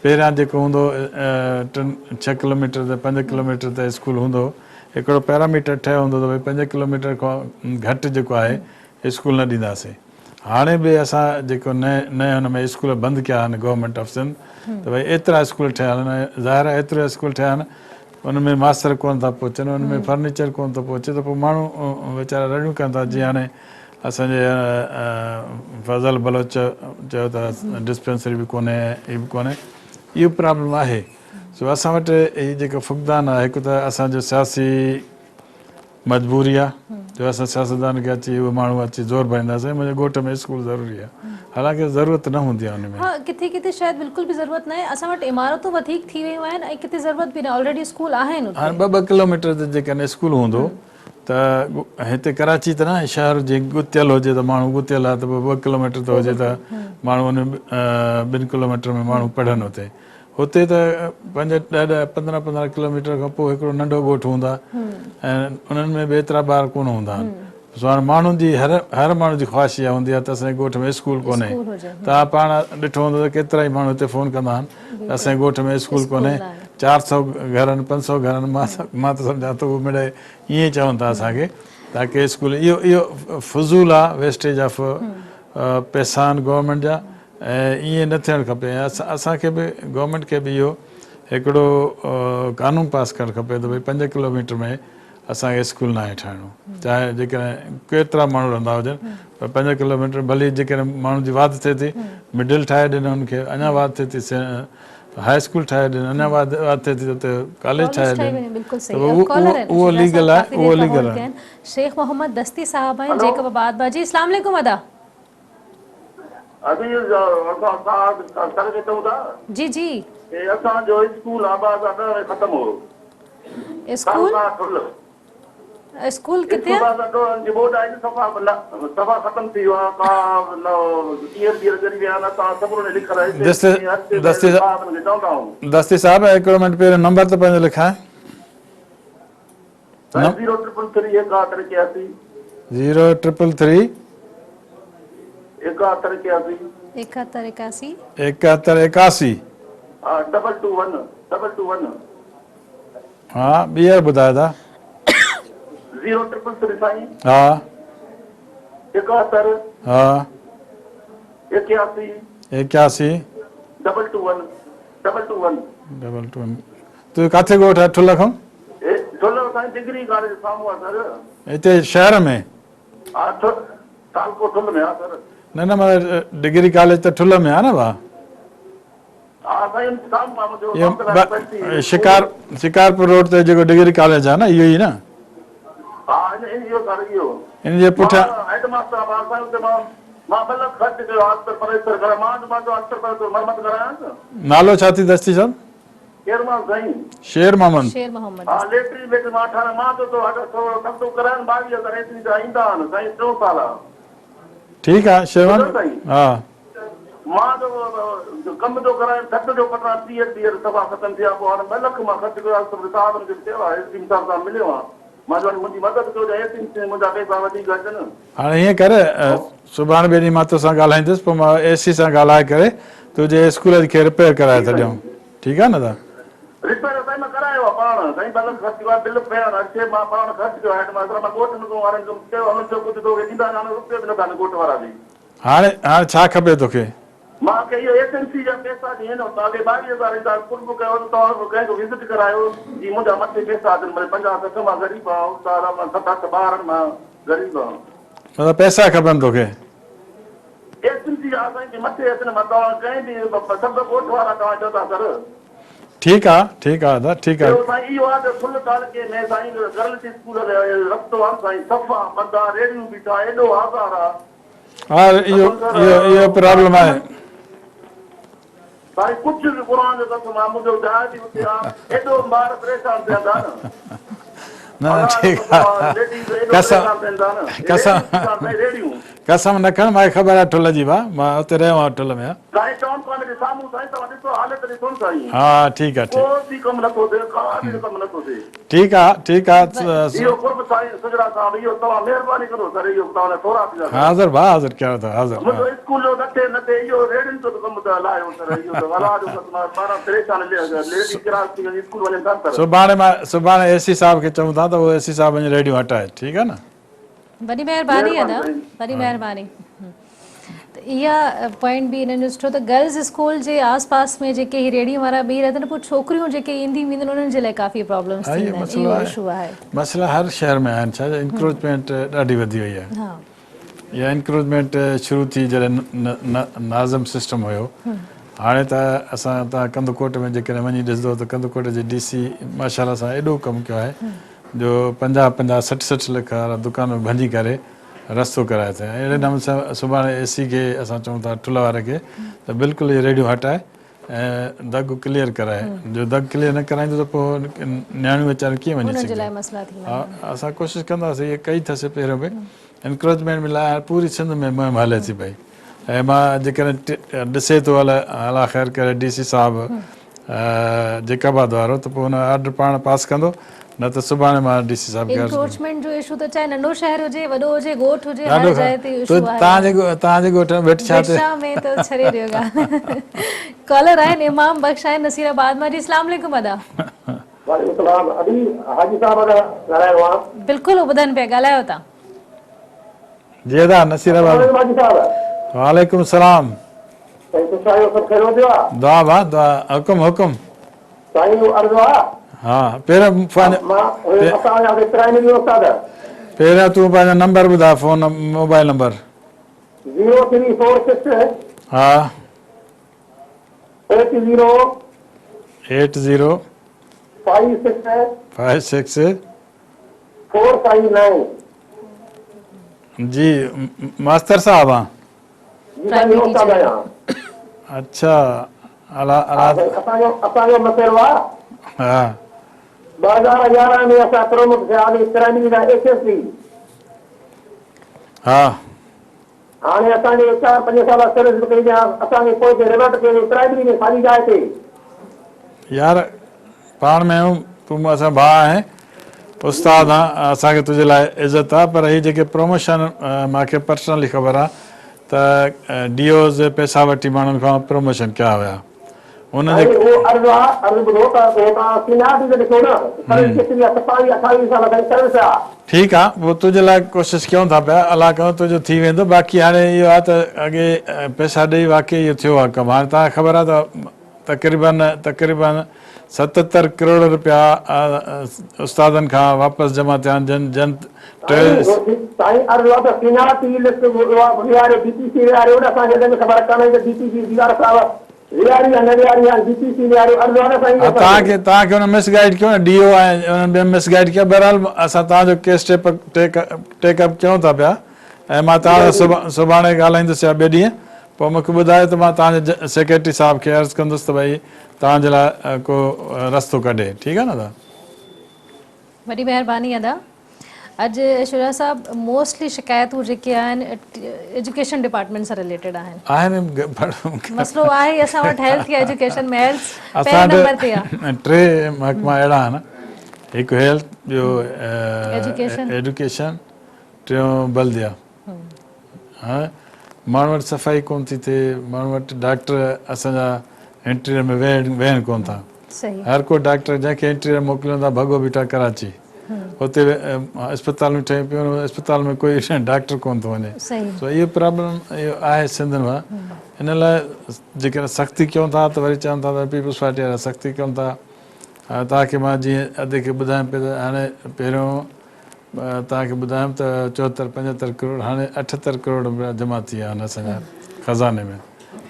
B: پهريان جيڪو هوندو هو ٽن ڇهه ڪلوميٽر تي پنج ڪلوميٽر تي اسڪول هوندو هو. هڪڙو پيراميٽر ٺهيو هوندو ته ڀئي پنج ڪلوميٽر کان گهٽ جيڪو آهي اسڪول نه ڏينداسين. هاڻي به اسان جيڪو نئين نئين هن ۾ اسڪول بند ڪيا آهن گورنمينٽ آف سنڌ ته ڀئي ايترا اسڪول ٺهيا آهن ۽ ظاهر آهي ايترا اسڪول ٺهيا آهن ان ۾ ماستر ڪونه ٿا پهچن ان ۾ فرنيچر ڪونه ٿو پهچي ته پوء ماڻهو ويچارا رڙيون ڪن ٿا جيئن هاڻي اسان جي فضل بلوچ چيو ته ڊسپينسري به ڪونهي هي به ڪونهي اهو پرابلم آهي سو اسان وٽ هي جيڪو فقدان آهي هڪ ته اسان جو سياسي مجبوري آهي جو اسان سياستدان کي اچي اهي ماڻهو اچي زور ڀريندا سائين منهنجي ڳوٺ ۾ اسڪول ضروري آهي حالانڪه ضرورت نه هوندي آهي ان ۾.
A: ها ڪٿي ڪٿي شايد بلڪل به ضرورت ناهي اسان وٽ عمارتون وڌيڪ ٿي ويون آهن ۽ ڪٿي ضرورت به ناهي آلريڊي اسڪول آهن اتي.
B: هاڻي ٻه ٻه ڪلوميٽر تي جيڪڏهن اسڪول هوندو ته هتي ڪراچي ته ناهي شهر جي ڳتيل هجي ته ماڻهو ڳتيل آهي ته پوء ٻه ڪلوميٽر ته هجي ته ماڻهو ان ٻن ڪلوميٽر ۾ ماڻهو پڙهن اتي هتي ته پنج ڏهه ڏهه 15 15 ڪلوميٽر کان پوء هڪڙو ننڍو ڳوٺ هوندا ۽ انهن ۾ به ايترا ٻار ڪونه هوندا آهن سو هاڻي ماڻهن جي هر هر ماڻهو جي خواهش اها هوندي آهي ته اسان جي ڳوٺ ۾ اسڪول ڪونهي. توهان پاڻ ڏٺو هوندو ته ڪيترائي ماڻهو هتي فون ڪندا آهن ته اسان جي ڳوٺ ۾ اسڪول ڪونهي. 400 گهرن 500 گهرن مان مان ته سمجهان ٿو اهي مڙئي ائين ئي چون ٿا اسان کي تاڪه اسڪول اهو اهو فضول آهي ويسٽيج آف پئسا آهن گورنمينٽ جا ۽ ائين نه ٿيڻ کپي ۽ اسان کي به گورنمينٽ کي به اهو هڪڙو قانون پاس ڪرڻ کپي ته ڀئي 5 ڪلوميٽر ۾ اسان کي اسڪول ناهي ٺاهڻو چاهي جيڪڏهن ڪيترا ماڻهو رهندا هجن پر 5 ڪلوميٽر ڀلي جيڪڏهن ماڻهن جي واڌ ٿئي ٿي مڊل ٺاهي ڏين ان کي اڃا واڌ ٿئي ٿي هاء اسڪول ٺاهي ڏين اڃا واڌ ٿئي ٿي ته ڪاليج ٺاهي ڏين ته اهو ليگل آهي اهو ليگل آهي.
A: شيخ محمد دستي صاحب آهن جيڪب آباد مان جي اسلام عليڪم ادا.
F: ادي اسان اسان سر کي چئون ٿا.
A: جي جي.
F: هي اسان جو اسڪول آ 2010 ۾ ختم هو.
A: اسڪول؟
F: تعلقه ٺل.
A: اسڪول ڪٿي آ؟
F: اسڪول 2010 جي ٻوڏ آئي نه صفا صفا ختم ٿي ويو آ ڪا نه ٽيئر ٻيئر ڳري ويا آهن اسان سڀني لکرائي
B: دستي دستي دستي صاحب هڪڙو منٽ پهريون نمبر ته پنهنجو لکائي.
F: سائين زيرو ٽرپل ٿري ايڪاهتر ايڪياسي.
B: Zero triple three.
F: ايڪاهتر ايڪياسي.
A: ايڪاهتر ايڪاسي.
B: ايڪاهتر ايڪاسي.
F: ها double two one double two one.
B: ها ٻيهر ٻڌايو ٿا.
F: زيرو ٽرپل ٿري سائين.
B: ها.
F: ايڪاهتر.
B: ها.
F: ايڪياسي.
B: ايڪياسي.
F: Double two one double two one.
B: Double two one. تنهنجو ڪاٿي ڳوٺ آهي ٺلهه کان؟
F: ٺلهه سائين ڊگري ڪاليج سامهون آهي سر.
B: هتي شهر ۾؟
F: ها تعلقو ٺلهه ۾ آهي سر.
B: نه نه مطلب ڊگري ڪاليج ته ٺلهه ۾ آهي نه ڀاء.
F: ها سائين ان سامهون آهي منهنجو.
B: شڪار شڪارپور روڊ تي جيڪو ڊگري ڪاليج آهي نه اهو ئي نه؟
F: ها اهو سر اهو.
B: ان جي پٺيان.
F: هيڊ ماستر آهي سائين اتي مان مان 2 لک خرچ ڪيو آستر پلستر ڪرايو مان مان چيو آستر پلستر مرمت ڪرايان.
B: نالو ڇا ٿي دستي صاحب؟
F: شير محمد سائين.
B: شير محمد.
A: شير محمد.
F: ها ليٽرين بيٽرين مان ٺارايان مان چيو تو اگر ٿورو سستو ڪرايان 22 هزار ايتري ته ايندا آهن سائين ٽيون سال آ.
B: ٺيڪ آ شير محمد ها.
F: مان ته ڪم ٿو ڪرايان ڇت جو پٽان 30 ٽيهه صفا ختم ٿيا پوء هاڻي 2 لک مان خرچ ڪيو آ سڀ صاحبن کي به چيو آ ايس ڊي ايم صاحب سان مليو آ مان چيو هاڻي منهنجي مدد ڪيو جا ايس ايم سي ۾ منهنجا پئسا وڌيڪ اچن.
B: هاڻي ائين ڪر سڀاڻي ٻئي ڏينهن مان توسان ڳالهائيندس پوء مان اي سي سان ڳالهائي ڪري تنهنجي اسڪول کي رپيئر ڪرائي ٿا ڏيون ٺيڪ آهي نه ادا.
F: رپيئر سائين مان ڪرايو آهي پاڻ سائين 2 لک خرچ ڪيو آهي بل پيا آهن هر شيء مان پاڻ خرچ ڪيو آهي هيڊ ماستر مان ڳوٺ ۾ وارن کي چيو هنن چيو ڪجهه توکي ڏيندا نه هاڻي رپيو به نٿا ڏين ڳوٺ وارا به.
B: هاڻي هاڻي ڇا کپي توکي.
F: مان کي اهو ايس ايم سي جا پئسا ڏين اڳي 22 هزار ايندا قرب ڪيو ته توهان به ڪنهن کي وزٽ ڪرايو جي منهنجا مٿي پئسا اچن ڀلي 50 60 مان غريب آهيان استاد آهيان ست اٺ ٻار آهن مان غريب آهيان.
B: مطلب پئسا کپن توکي.
F: ايس ايم سي جا سائين جي مٿي اچن مان توهان ڪنهن به سڀ ڳوٺ وارا توهان چئو ٿا سر.
B: ٺيڪ آ ٺيڪ آ ادا ٺيڪ آ.
F: ٻيو سائين اهو آ ته ٺل تعلقي ۾ سائين گرلس اسڪول رستو آ سائين صفا بند آ ريڙهيون بيٺا ايڏو آزار آ.
B: ها اهو اهو اهو پرابلم آهي.
F: سائين ڪجهه به قرآن جو قسم آ منهنجو جاء به اتي آ ايڏو ٻار پريشان ٿين ٿا نه
B: نه نه ٺيڪ آ قسم قسم قسم نه کڻ مانکي خبر آ ٺل جي ڀا مان اتي رهيو آهيان ٺل ۾
F: سائين ٽائون ڪاميٽي سامهون سائين توهان ڏسو حالت ڏسو نه سائين
B: ها ٺيڪ آ ٺيڪ
F: ڪو به ڪم نٿو ٿئي ڪا به ڪم نٿو ٿئي.
B: ٺيڪ آ ٺيڪ آ.
F: اهو قرب سائين سجڙا صاحب اهو توهان مهرباني ڪندو سر اهو توهان جا ٿورا ٿيندا سر.
B: حاضر ڀاء حاضر ڪيو ٿا حاضر.
F: منهنجو اسڪول جو نه ٿئي نه ٿئي اهو ريڙهين جو ته ڪم ته لاهيو سر اهو ته الله جو قسم آ ٻارا پريشان ليڊي ڪراس ٿي وڃي اسڪول وڃن ٿا نه سر.
B: سڀاڻي مان سڀاڻي اي سي صاحب کي چئون ٿا ته اهو اي سي صاحب وڃي ريڙهيون هٽائي ٺيڪ آ نه.
A: وڏي مهرباني ادا وڏي مهرباني ته اها پوائنٽ به انهن جو سٺو ته گرلز اسڪول جي آس پاس ۾ جيڪي هي ريڙهي وارا بيهي رهندا آهن پوء ڇوڪريون جيڪي اينديون وينديون انهن جي لاء ڪافي پرابلمز ٿيندا آهن اهو اشو آهي.
B: مسئلا هر شهر ۾ آهن ڇا جو انڪروچمينٽ ڏاڍي وڌي وئي آهي اها انڪروچمينٽ شروع ٿي جڏهن ناظم سسٽم هيو هاڻي ته اسان تان ڪنڌڪوٽ ۾ جيڪڏهن وڃي ڏسندو ته ڪنڌڪوٽ جي ڊي سي ماشاءالله سان ايڏو ڪم ڪيو آهي جو 50 50 60 60 لک وارا دڪان ڀڃي ڪري رستو ڪرائي اٿئي ۽ اهڙي نموني سان سڀاڻي اي سي کي اسان چئون ٿا ٺلهه واري کي ته بلڪل اهي ريڙهيون هٽائي ۽ دڳ ڪليئر ڪرائي جو دڳ ڪليئر نه ڪرائيندو ته پوء نياڻيون ويچاريون ڪيئن وڃي سگهنديون. ها اسان ڪوشش ڪنداسين اهي ڪئي اٿس پهريون به انڪروچمينٽ به لاء پوري سنڌ ۾ مهم هلي ٿي پئي ۽ مان جيڪڏهن ڏسي ٿو الله خير ڪري ڊي سي صاحب جيڪب آباد وارو ته پوء ان آرڊر پاڻ پاس ڪندو نه ته سڀاڻي مان ڊي سي صاحب کي عرض ڪندس.
A: انڪروچمينٽ جو اشو ته چاهي ننڍو شهر هجي وڏو هجي ڳوٺ هجي هر جاء تي اشو آهي.
B: توهان جي توهان جي ڳوٺ ۾ ڀٽ شاهه تي.
A: ڀٽ شاهه ۾ ته ڇڏي ڏيو ڳالهه. ڪالر آهن امام بخش آهن نصير آباد مان جي اسلام عليڪم ادا.
G: وعليڪم السلام ادي حاجي صاحب ادا ڳالهايو آ.
A: بلڪل هو ٻڌن پيا ڳالهايو تان.
B: جي ادا نصير آباد.
G: السلام عليڪم حاجي صاحب.
B: وعليڪم السلام.
G: سائين خوش آهيو سڀ خير هجيو آ.
B: دعا ڀا دعا حڪم حڪم.
G: سائين اهو عرض آ.
B: ها پهريان
G: مان اسان هياسي پرائمري جو استاد.
B: پهريان تون پنهنجو نمبر ٻڌاء فون موبائل نمبر.
G: 0346.
B: ها.
G: 80.
B: 80.
G: 56.
B: 56.
G: 459.
B: جي ماستر صاحب آ.
G: جي سائين استاد آهيان.
B: اڇا الا الا
G: اسان جو مسئلو آ.
B: ها.
G: 2011 ۾ اسان پروموٽ ٿياسين پرائمري کان ايس ايس ٽي.
B: ها.
G: هاڻي اسان کي چار پنج سال سروس به ڪئي اٿا اسان کي پوئتي ريورٽ ڪيو ويو پرائمري ۾ ساڳي جاء تي.
B: يار پاڻ ۾ آهيون تون مون سان ڀاء آهين استاد آن اسان کي تنهنجي لاء عزت آ پر هي جيڪي پروموشن مان کي پرسنلي خبر آ ته ڊي اوز پئسا وٺي ماڻهن کان پروموشن ڪيا هيا ان جي
G: سائين اهو عرض آ عرض ٻڌو ته اهو توهان سينيارٽي ته ڏسو نه سروس ڪيتري آ 27 28 سال سائين سروس آ.
B: ٺيڪ آ پوء تنهنجي لاء ڪوشش ڪيون ٿا پيا الله ڪندو تنهنجو ٿي ويندو باقي هاڻي اهو آ ته اڳي پئسا ڏئي واقعي اهو ٿيو آ ڪم هاڻي توهان کي خبر آ ته تقريبن تقريبن 77 ڪروڙ رپيا استادن کان واپس جمع ٿيا آهن جن جن ٽي
G: سائين عرض آ ته سينيارٽي لسٽ ويهاريو ڊي پي سي ويهاريو نه اسان کي ته خبر ڪانهي ته ڊي پي سي ديوار صاحب ويهاري يا نه ويهاري هاڻي ڊي پي سي ويهاريو عرض آ نه سائين
B: ها توهان کي توهان کي ان مس گائيڊ ڪيو نه ڊي او ۽ انهن ٻين مس گائيڊ ڪيو بهرحال اسان توهان جو ڪيس ٽيپ ٽيڪ ٽيڪ اپ ڪيون ٿا پيا ۽ مان توهان سان سڀاڻي ڳالهائيندس يا ٻئي ڏينهن پوء مون کي ٻڌايو ته مان توهان جي سيڪريٽري صاحب کي عرض ڪندس ته ڀئي توهان جي لاء ڪو رستو ڪڍي ٺيڪ آهي نه ادا.
A: وڏي مهرباني ادا. اڄ شجاع صاحب موسٽلي شڪايتون جيڪي آهن ايجوڪيشن ڊپارٽمينٽ سان رليٽيڊ آهن.
B: آهن
A: مسئلو آهي ئي اسان وٽ هيلٿ يا ايجوڪيشن ۾ هيلٿ پهرين نمبر تي آهي.
B: ٽي محڪما اهڙا آهن هڪ هيلٿ ٻيو ايجوڪيشن ٽيون بلديا. ها ماڻهن وٽ صفائي ڪون ٿي ٿئي ماڻهن وٽ ڊاڪٽر اسان جا انٽريئر ۾ ويهن ڪون ٿا هر ڪو ڊاڪٽر جنهن کي انٽريئر موڪليون ٿا ڀڳو بيٺا ڪراچي اتي اسپتالون ٺهيون پيون اسپتال ۾ ڪوئي ڊاڪٽر ڪون ٿو وڃي سو اهو پرابلم اهو آهي سنڌ ۾ ان لاء جيڪڏهن سختي ڪيون ٿا ته وري چون ٿا ته پيپلز پارٽي وارا سختي ڪن ٿا توهان کي مان جيئن ادي کي ٻڌايم پيو ته هاڻي پهريون توهان کي ٻڌايم ته چوهتر پنجهتر ڪروڙ هاڻي اٺهتر ڪروڙ روپيا جمع ٿي ويا آهن اسان جا خزاني ۾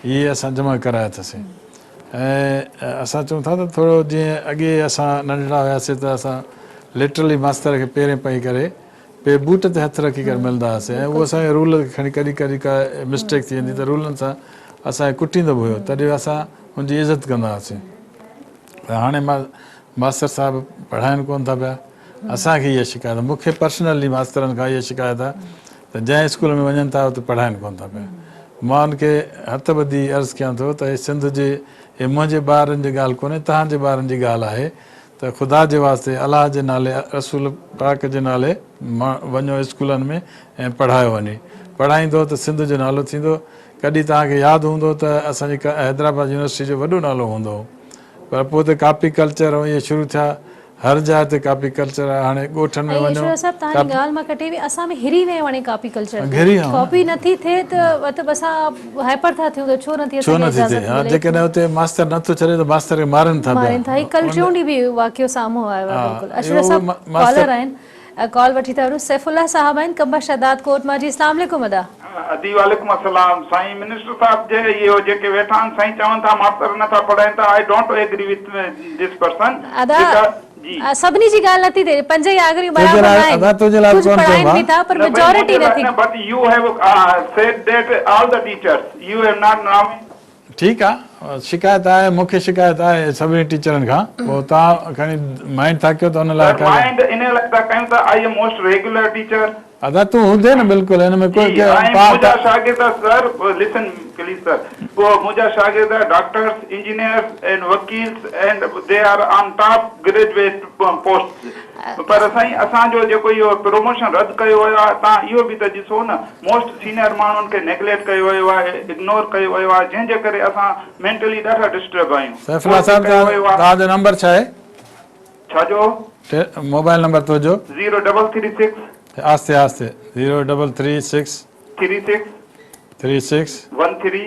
B: اهي اسان جمع ڪرايا اٿسين ۽ اسان چئون ٿا ته ٿورو جيئن اڳي اسان ننڍڙا هياسي ته اسان لٽرلي ماستر کي پيرين پئي ڪري پي بوٽ تي هٿ رکي ڪري ملندا هئاسين ۽ اهو اسان کي رول کڻي ڪڏهن ڪڏهن ڪا مسٽيڪ ٿي ويندي ته رولن سان اسان کي ڪٽيندو به هيو تڏهن اسان هن جي عزت ڪندا هئاسين پر هاڻي ماستر صاحب پڙهائن ڪونه ٿا پيا اسان کي اها شڪايت مون کي پرسنلي ماسترن کان اها شڪايت آهي ته جنهن اسڪول ۾ وڃن ٿا اتي پڙهائن ڪونه ٿا پيا مان ان کي هٿ ٻڌي عرض ڪيان ٿو ته هي سنڌ جي هي منهنجي ٻارن جي ڳالهه ڪونهي توهان جي ٻارن جي ڳالهه آهي ته خدا جي واسطي الله جي نالي رسول پاڪ جي نالي وڃو اسڪولن ۾ ۽ پڙهايو وڃي پڙهائيندو ته سنڌ جو نالو ٿيندو ڪڏهن توهان کي ياد هوندو ته اسان جي حيدرآباد يونيورسٽي جو وڏو نالو هوندو هو پر پوء ته ڪاپي ڪلچر ۽ اهي شروع ٿيا هر جاء تي ڪاپي ڪلچر آهي هاڻي ڳوٺن ۾
A: ۽
B: وڃو
A: ايشوريا صاحب توهان جي ڳالهه مان ڪٽي وئي اسان ۾ هري ويا آهيون هاڻي ڪاپي ڪلچر تي
B: گهري آهيون
A: ڪاپي نٿي ٿئي ته مطلب اسان هائپر ٿا ٿيون ته ڇو نٿي
B: ڇو
A: اسان کي
B: نٿي ٿئي
A: اجازت
B: ها
A: ملي
B: جيڪڏهن اتي ماستر نٿو ڇڏي ته ماستر کي مارن ٿا پيا
A: مارين ٿا هي ڪل ٽيون ڏينهن به واقعو سامهون آيو آهي
B: ها
A: بلڪل اشوريا
B: اهو
A: صاحب
B: ماستر
A: ڪالر آهن ڪال وٺي ٿا وٺون سيف الله صاحب آهن قمبر شهداد ڪوٽ مان جي اسلام عليڪم ادا.
H: ادي وعليڪم السلام سائين منسٽر صاحب جي اهو جيڪي ويٺا آهن سائين چون ٿا ماستر نه ٿا پڙهائين ته I don't agree with this person
A: ادا
H: جيڪا جي.
A: سڀني جي ڳالهه نٿي ٿئي پنج ئي آڱريون
B: تنهنجي
A: برابر
B: لاء
A: ناهن
B: ادا تنهنجي لاء به
A: ڪجهه
B: ڪونه
A: پڙهائين
B: چئبو
A: به ٿا پر
H: نه ڀئي
A: ميجارٽي
H: منهنجي لاء
A: نٿي.
H: نه but you have said that all the teachers you have not نامي.
B: ٺيڪ آ شڪايت آهي مون کي شڪايت آهي سڀني ٽيچرن کان پوء توهان کڻي مائنڊ ٿا ڪيو ته ان لاء
H: سر
B: ڪا
H: مائنڊ انهي لاء ٿا ڪيون ته I am most regular teacher.
B: ادا تون هوندين نه بلڪل ان ۾ ڪوئي
H: جي I am منهنجا شاگرد سر لسن پليز سر پوء منهنجا شاگرد ڊاڪٽرس انجنيئرس اينڊ وڪيلس and they are on top graduate posts پر سائين اسان جو جيڪو اهو پروموشن رد ڪيو ويو آهي تان اهو به ته ڏسو نه موسٽ سينئر ماڻهن کي نيگليڪٽ ڪيو ويو آهي اگنور ڪيو ويو آهي جنهن جي ڪري اسان مينٽلي ڏاڍا ڊسٽرب آهيون
B: سيف الله
H: پوء
B: صاحب
H: ڪيو ويو آهي
B: توهان جو نمبر ڇا آهي؟
H: ڇا جو؟
B: موبائل نمبر تنهنجو.
H: Zero double three six.
B: آهستي آهستي zero double three six.
H: Three six.
B: Three six.
H: One three.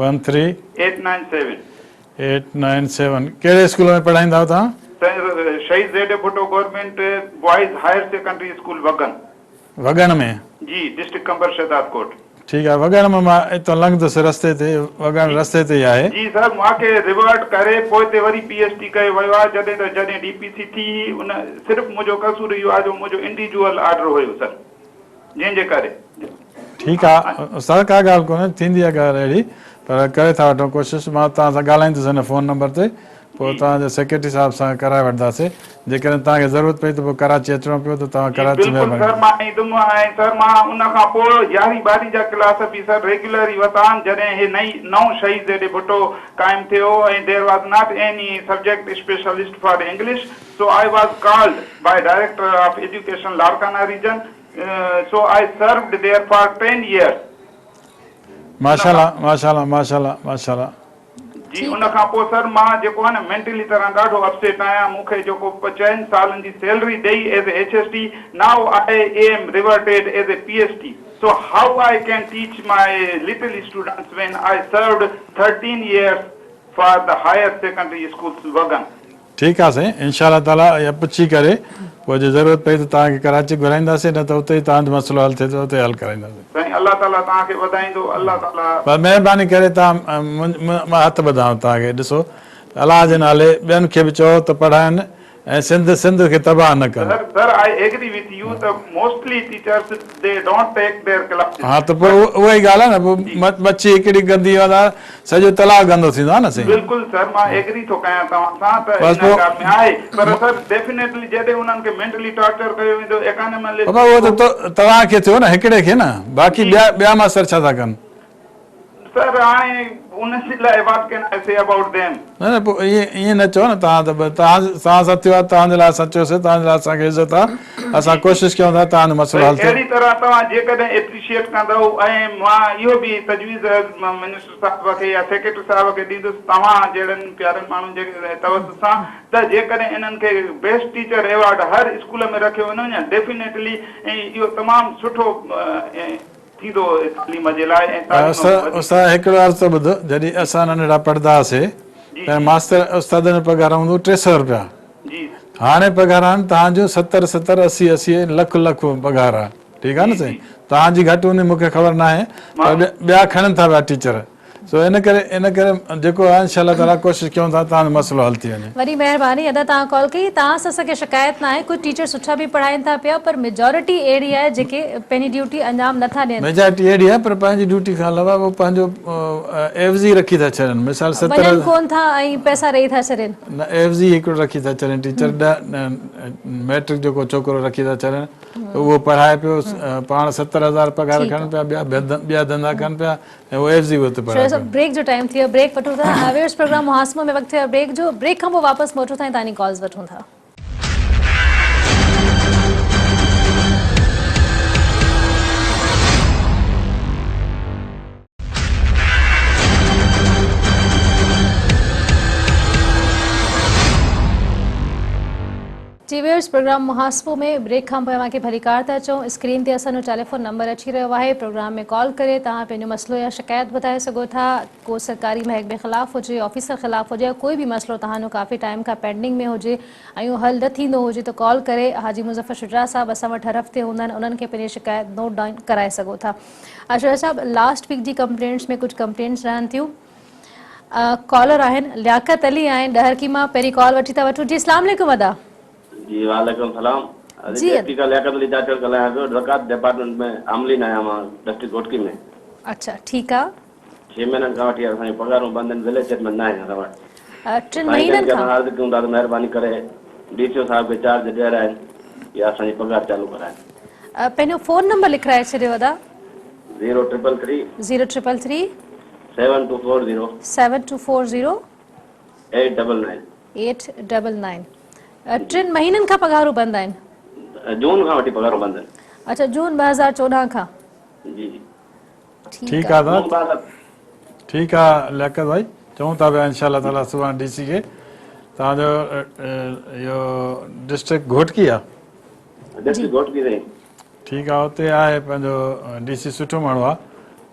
B: One three.
H: Eight nine seven.
B: Eight nine seven ڪهڙي اسڪول ۾ پڙهائيندا آهيو توهان؟
H: سائين Shaheed Z A Bhutto government boys higher secondary school Wagan.
B: Wagan ۾؟
H: جي district Qambar Shahdadkot.
B: ٺيڪ آهي وڳڻ ۾ مان اتان لنگهندس رستي تي وڳڻ رستي تي ئي آهي.
H: جي سر مان کي ريورٽ ڪري پوئتي وري پي ايس ٽي ڪيو ويو آهي جڏهن ته جڏهن ڊي پي سي ٿي هئي ان صرف منهنجو قصور اهو آهي جو منهنجو انڊيجوئل آرڊر هيو سر جنهن جي ڪري.
B: ٺيڪ آ استاد ڪا ڳالهه ڪونهي ٿيندي آ ڳالهه اهڙي پر ڪري ٿا وٺون ڪوشش مان توهان سان ڳالهائيندس هن فون نمبر تي پوء توهان جي سيڪريٽري صاحب سان ڪرائي وٺنداسي جيڪڏهن توهان کي ضرورت پئي ته پوء ڪراچي اچڻو پيو ته توهان
H: جي
B: ڪراچي
H: بلڪل
B: مهرباني
H: سر مان ايندم ۽ سر مان ان کان پوء يارهين ٻارهين جا ڪلاس به سر ريگيولر ئي ورتا آهن جڏهن هي نئين نئون شهيد زيڊ اي ڀٽو قائم ٿيو ۽ there was not any subject specialist for English so I was called by director of education Larkana region so I served there for ten years.
B: ماشاءالله ماشاءالله ماشاءالله ماشاءالله.
H: جي ان کان پوء سر مان جيڪو آهي نه مينٽلي طرح ڏاڍو اپسيٽ آهيان مون کي جيڪو چئن سالن جي سيلري ڏئي as a H S T now I am reverted as a P S T so how I can teach my little students when I served 13 years for the higher secondary schools وگن.
B: ٺيڪ آ سائين انشاء الله تعالي اها پڇي ڪري پوء جي ضرورت پئي ته توهان کي ڪراچي گهرائينداسين نه ته اتي ئي توهان جو مسئلو حل ٿئي ٿو اتي حل ڪرائينداسين.
H: سائين الله تعالي توهان کي وڌائيندو الله تعالي.
B: بس مهرباني ڪري توهان مان هٿ ٻڌان توهان کي ڏسو ته الله جي نالي ٻين کي به چئو ته پڙهائن ۽ سنڌ سنڌ کي تباهه نه ڪن.
H: Sir sir I agree with you ته mostly teachers they don't take their classes
B: ها ته پوء اها ئي ڳالهه آهي نه پوء مڇي هڪڙي گندي معنيٰ سڄو تلاء گندو ٿيندو آهي نه سائين.
H: بلڪل سر مان ايگري ٿو ڪيان توهان سان ته
B: بس
H: ان
B: پوء
H: ڳالهه ۾ آهي پر سر ڊيفينيٽلي جڏهن انهن کي مينٽلي ٽارچر ڪيو ويندو ايڪانملي
B: بابا اهو ته توهان کي ٿيو نه هڪڙي کي نه باقي
H: جي
B: ٻيا ٻيا ماستر ڇا ٿا ڪن.
H: سر هاڻي ان جي لاء what can I say about them.
B: نه نه پوء ائين ائين نه چئو نه توهان ته توهان توهان سان ٿيو آهي توهان جي لاء اسان چيوسين توهان جي لاء اسان کي عزت آهي اسان ڪوشش ڪيون ٿا توهان جو مسئلو
H: سائين
B: حل ٿئي.
H: اهڙي طرح توهان جيڪڏهن ايپريشيئيٽ ڪندؤ ۽ مان اهو به تجويز منسٽر صاحب کي يا سيڪريٽري صاحب کي ڏيندس توهان جهڙن پيارن ماڻهن جي توسط سان ته جيڪڏهن انهن کي بيسٽ ٽيچر ايوارڊ هر اسڪول ۾ رکيو وڃي ڊيفينيٽلي اهو تمام سٺو ٿيندو تعليم جي لاء ۽ تعليم وڌيڪ.
B: استاد هڪڙو عرض ته ٻڌ جڏهن اسان ننڍڙا پڙهندا هئاسي تڏهن ماستر استادن جو پگهار هوندو هو 300 رپيا هاڻي پگهار آهن توهان جون 70 70 80 80 لک لک پگهار آهي ٺيڪ آهي نه سائين توهان جي گهٽ هوندي مون کي خبر ناهي پر ٻيا کڻن ٿا پيا ٽيچر سو ان ڪري ان ڪري جيڪو آهي انشاء الله تعالي ڪوشش ڪيون ٿا توهان جو مسئلو حل ٿي وڃي.
A: وڏي مهرباني ادا توهان ڪال ڪئي توهان سان اسان کي شڪايت ناهي ڪجهه ٽيچر سٺا به پڙهائين ٿا پيا پر ميجارٽي اهڙي آهي جيڪي پنهنجي ڊيوٽي انجام نٿا ڏين.
B: ميجارٽي اهڙي آهي پر پنهنجي ڊيوٽي کان علاوه هو پنهنجو عيوضي رکي ٿا ڇڏن مثال 70
A: وڃن ڪون ٿا ۽ پئسا ڏئي ٿا ڇڏين.
B: نه عيوضي هڪڙو رکي ٿا ڇڏين ٽيچر 10 ميٽرڪ جو ڪو ڇوڪرو رکي ٿا ڇڏن ته اهو پڙهائي پيو پاڻ 70 هزار پگهار کڻن پيا ٻيا ڌنڌا ڪن پيا ۽ اهو عيوضي به اتي پڙهائي
A: شويب صاحب بريڪ جو ٽائيم ٿي ويو بريڪ وٺون ٿا ويورز پروگرام محاسبو ۾ وقت ٿيو آهي بريڪ جو بريڪ کان پوء واپس موٽون ٿا ۽ تاني ڪالز وٺون ٿا. جي ويورز پروگرام محاسبو ۾ بريڪ کان پوء اوهان کي ڀليڪار ٿا چئون اسڪرين تي اسان جو ٽيليفون نمبر اچي رهيو آهي پروگرام ۾ ڪال ڪري توهان پنهنجو مسئلو يا شڪايت ٻڌائي سگهو ٿا ڪو سرڪاري محڪمي خلاف هجي آفيسر خلاف هجي يا ڪوئي به مسئلو توهان جو ڪافي ٽائيم کان پينڊنگ ۾ هجي ۽ اهو حل نه ٿيندو هجي ته ڪال ڪري حاجي مظفر شجاع صاحب اسان وٽ هر هفتي هوندا آهن انهن کي پنهنجي شڪايت نوٽ ڊائون ڪرائي سگهو ٿا شجاع صاحب لاسٽ ويڪ جي ڪمپلينٽس ۾ ڪجهه ڪمپلينٽس رهن ٿيون ڪالر آهن لياقت علي آهن ڏهرڪي مان پهرين ڪال وٺي ٿا وٺون جي اسلام عليڪم ادا.
I: جي وعليڪم السلام
A: جي
I: ڊپٽي کان لياقت علي چاچڙ ڳالهايان پيو زڪوات ڊپارٽمينٽ ۾ عاملين آهيان مان ڊسٽرڪٽ گهوٽڪي ۾.
A: اڇا ٺيڪ آ.
I: ڇهه مهينن کان وٺي اسان جون پگهارون بند آهن ضلعي چيئرمين ناهي اسان وٽ.
A: ٽن
I: سائين جن
A: مهينن
I: کي
A: کان.
I: اسان عرض ڪيون ٿا ته مهرباني ڪري ڊي سي او صاحب کي چارج ڏيارائين يا اسان جي پگهار چالو ڪرائين.
A: پنهنجو فون نمبر لکرائي ڇڏيو ادا.
I: Zero triple three.
A: Zero triple three.
I: Seven two four zero.
A: Seven two four zero.
I: Eight double nine.
A: Eight double nine. ٽن مهينن کان پگهارون بند آهن.
I: جون کان وٺي پگهارون بند آهن.
A: اڇا جون 2014 کان.
I: جي جي.
B: ٺيڪ آ دادا ٺيڪ آ لياقت ڀائي چئون ٿا پيا انشاء الله تعالي سڀاڻي ڊي سي کي توهان جو اهو ڊسٽرڪٽ گهوٽڪي آ.
I: ڊسٽرڪٽ گهوٽڪي سائين.
B: ٺيڪ آ اتي آهي پنهنجو ڊي سي سٺو ماڻهو آ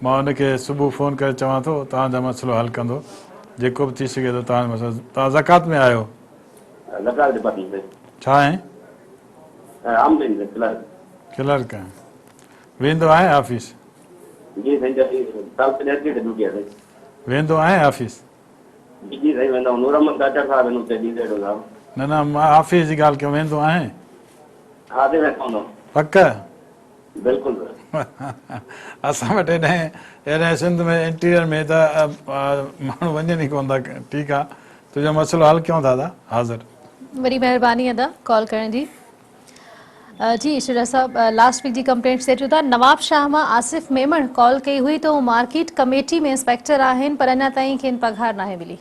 B: مان ان کي صبح فون ڪري چوان ٿو توهان جا مسئلو حل ڪندو جيڪو به ٿي سگهي ٿو توهان جو مسئلو توهان زڪوات ۾ آهيو.
I: زڪوات ڊپارٽمينٽ ۾.
B: ڇا آهين؟
I: آمدني ۾ ڪلرڪ.
B: ڪلرڪ آهين ويندو آهين آفيس؟
I: جي سائين تعلقي ڏهرڪي تي ڊيوٽي آهي سائين.
B: ويندو آهين آفيس؟
I: جي جي سائين ويندا آهيون نور احمد چاچڙ صاحب آهن اتي ڊي زيڊ او صاحب.
B: نه نه مان آفيس جي ڳالهه ڪيان ويندو آهين؟
I: ها سائين ويندو هوندم.
B: پڪ؟
I: بلڪل سر.
B: اسان وٽ هيڏانهن هيڏانهن سنڌ ۾ انٽيريئر ۾ ته ماڻهو وڃن ئي ڪونه ٿا ٺيڪ آ تنهنجو مسئلو حل ڪيون ٿا ادا حاضر.
A: وڏي مهرباني ادا ڪال ڪرڻ جي. جي شجاع صاحب لاسٽ ويڪ جي ڪمپلينٽس تي اچون ٿا نواب شاهه مان آصف ميمڻ ڪال ڪئي هئي ته هو مارڪيٽ ڪميٽي ۾ انسپيڪٽر آهن پر اڃا تائين کين پگهار ناهي ملي.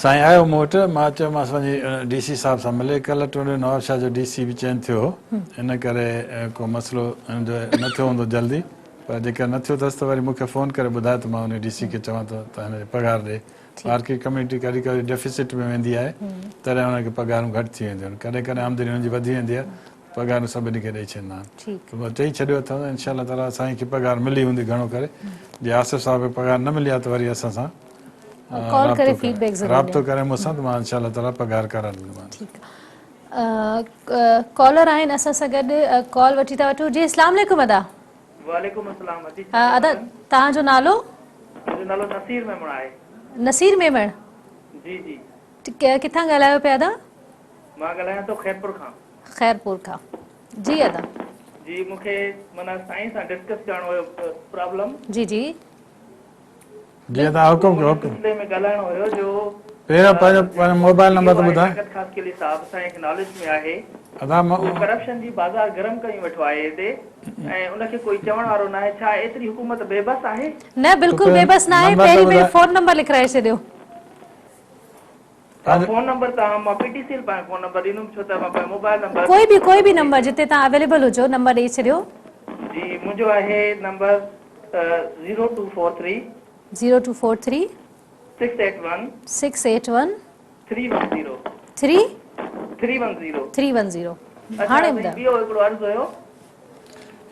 B: سائين آيو مون وٽ مان چيومانس وڃي ڊي سي صاحب سان ملي ڪلهه ٽيون ڏينهن نواب شاهه جو ڊي سي به چينج ٿيو هو ان ڪري ڪو مسئلو هن جو نه ٿيو هوندو جلدي پر جيڪر نه ٿيو اٿس ته وري مون کي فون ڪري ٻڌائي ته مان انهي ڊي سي کي چوان ٿو ته هن جي پگهار ڏي مارڪيٽ ڪميٽي ڪڏهن ڪڏهن ڊيفيسٽ ۾ ويندي آهي تڏهن انهن کي پگهارون گهٽ ٿي وينديون آهن ڪڏهن ڪڏهن آمدني انهن جي وڌي ويندي آهي پگهارون سڀني کي ڏئي ڇڏيندا آهن ته چئي ڇڏيو اٿس انشاء الله تعالي سائين کي پگهار ملي هوندي گهڻو ڪري جي آصف صاحب کي پگهار نه ملي آهي ته وري اسان سان
A: ڪال ڪري فيڊ بيڪ ضرور
B: رابطو ڪري مون سان ته مان انشاء الله تعالي پگهار ڪرائي ڏيندومانس.
A: ٺيڪ ڪالر آهن اسان سان گڏ ڪال وٺي ٿا وٺون جي اسلام عليڪم ادا.
J: وعليڪم السلام ادي
A: ادا توهان جو نالو؟
J: منهنجو نالو نصير ميمڻ آهي.
A: نصير ميمڻ؟
J: جي جي.
A: ڪٿان ڳالهايو پيا ادا؟
J: مان ڳالهايان ٿو خيرپور کان.
A: خيرپور کان جي ادا.
J: جي مون کي معنيٰ سائين سان ڊسڪس ڪرڻو هيو پرابلم.
A: جي جي.
B: جي ادا حڪم ڪيو حڪم.
J: سلسلي ۾ ڳالهائڻو هيو جو
B: پهريون پنهنجو پنهنجو موبائل نمبر ته ٻڌاء.
J: لياقت خاصخيلي صاحب سائين کي ناليج ۾ آهي
B: ادا
J: اهو ڪرپشن جي بازار گرم ڪيون ويٺو آهي هتي ۽ ان کي ڪوئي چوڻ وارو ناهي ڇا ايتري حڪومت بي بس آهي؟
A: نه بلڪل بي بس ناهي پهرين پهرين فون نمبر لکرائي ڇڏيو.
J: فون نمبر توهان مان پي ٽي سي ايل پنهنجو فون نمبر ڏيندم ڇو ته مان پنهنجو موبائل نمبر
A: ڪوئي به ڪوئي به نمبر جتي توهان اويليبل هجو نمبر ڏئي ڇڏيو.
J: جي منهنجو آهي نمبر 0243.
A: 0243.
J: 681.
A: 681.
J: 310.
A: 3
J: 310.
A: 310 هاڻي ٻڌايو.
J: ٻيو هڪڙو عرض هيو.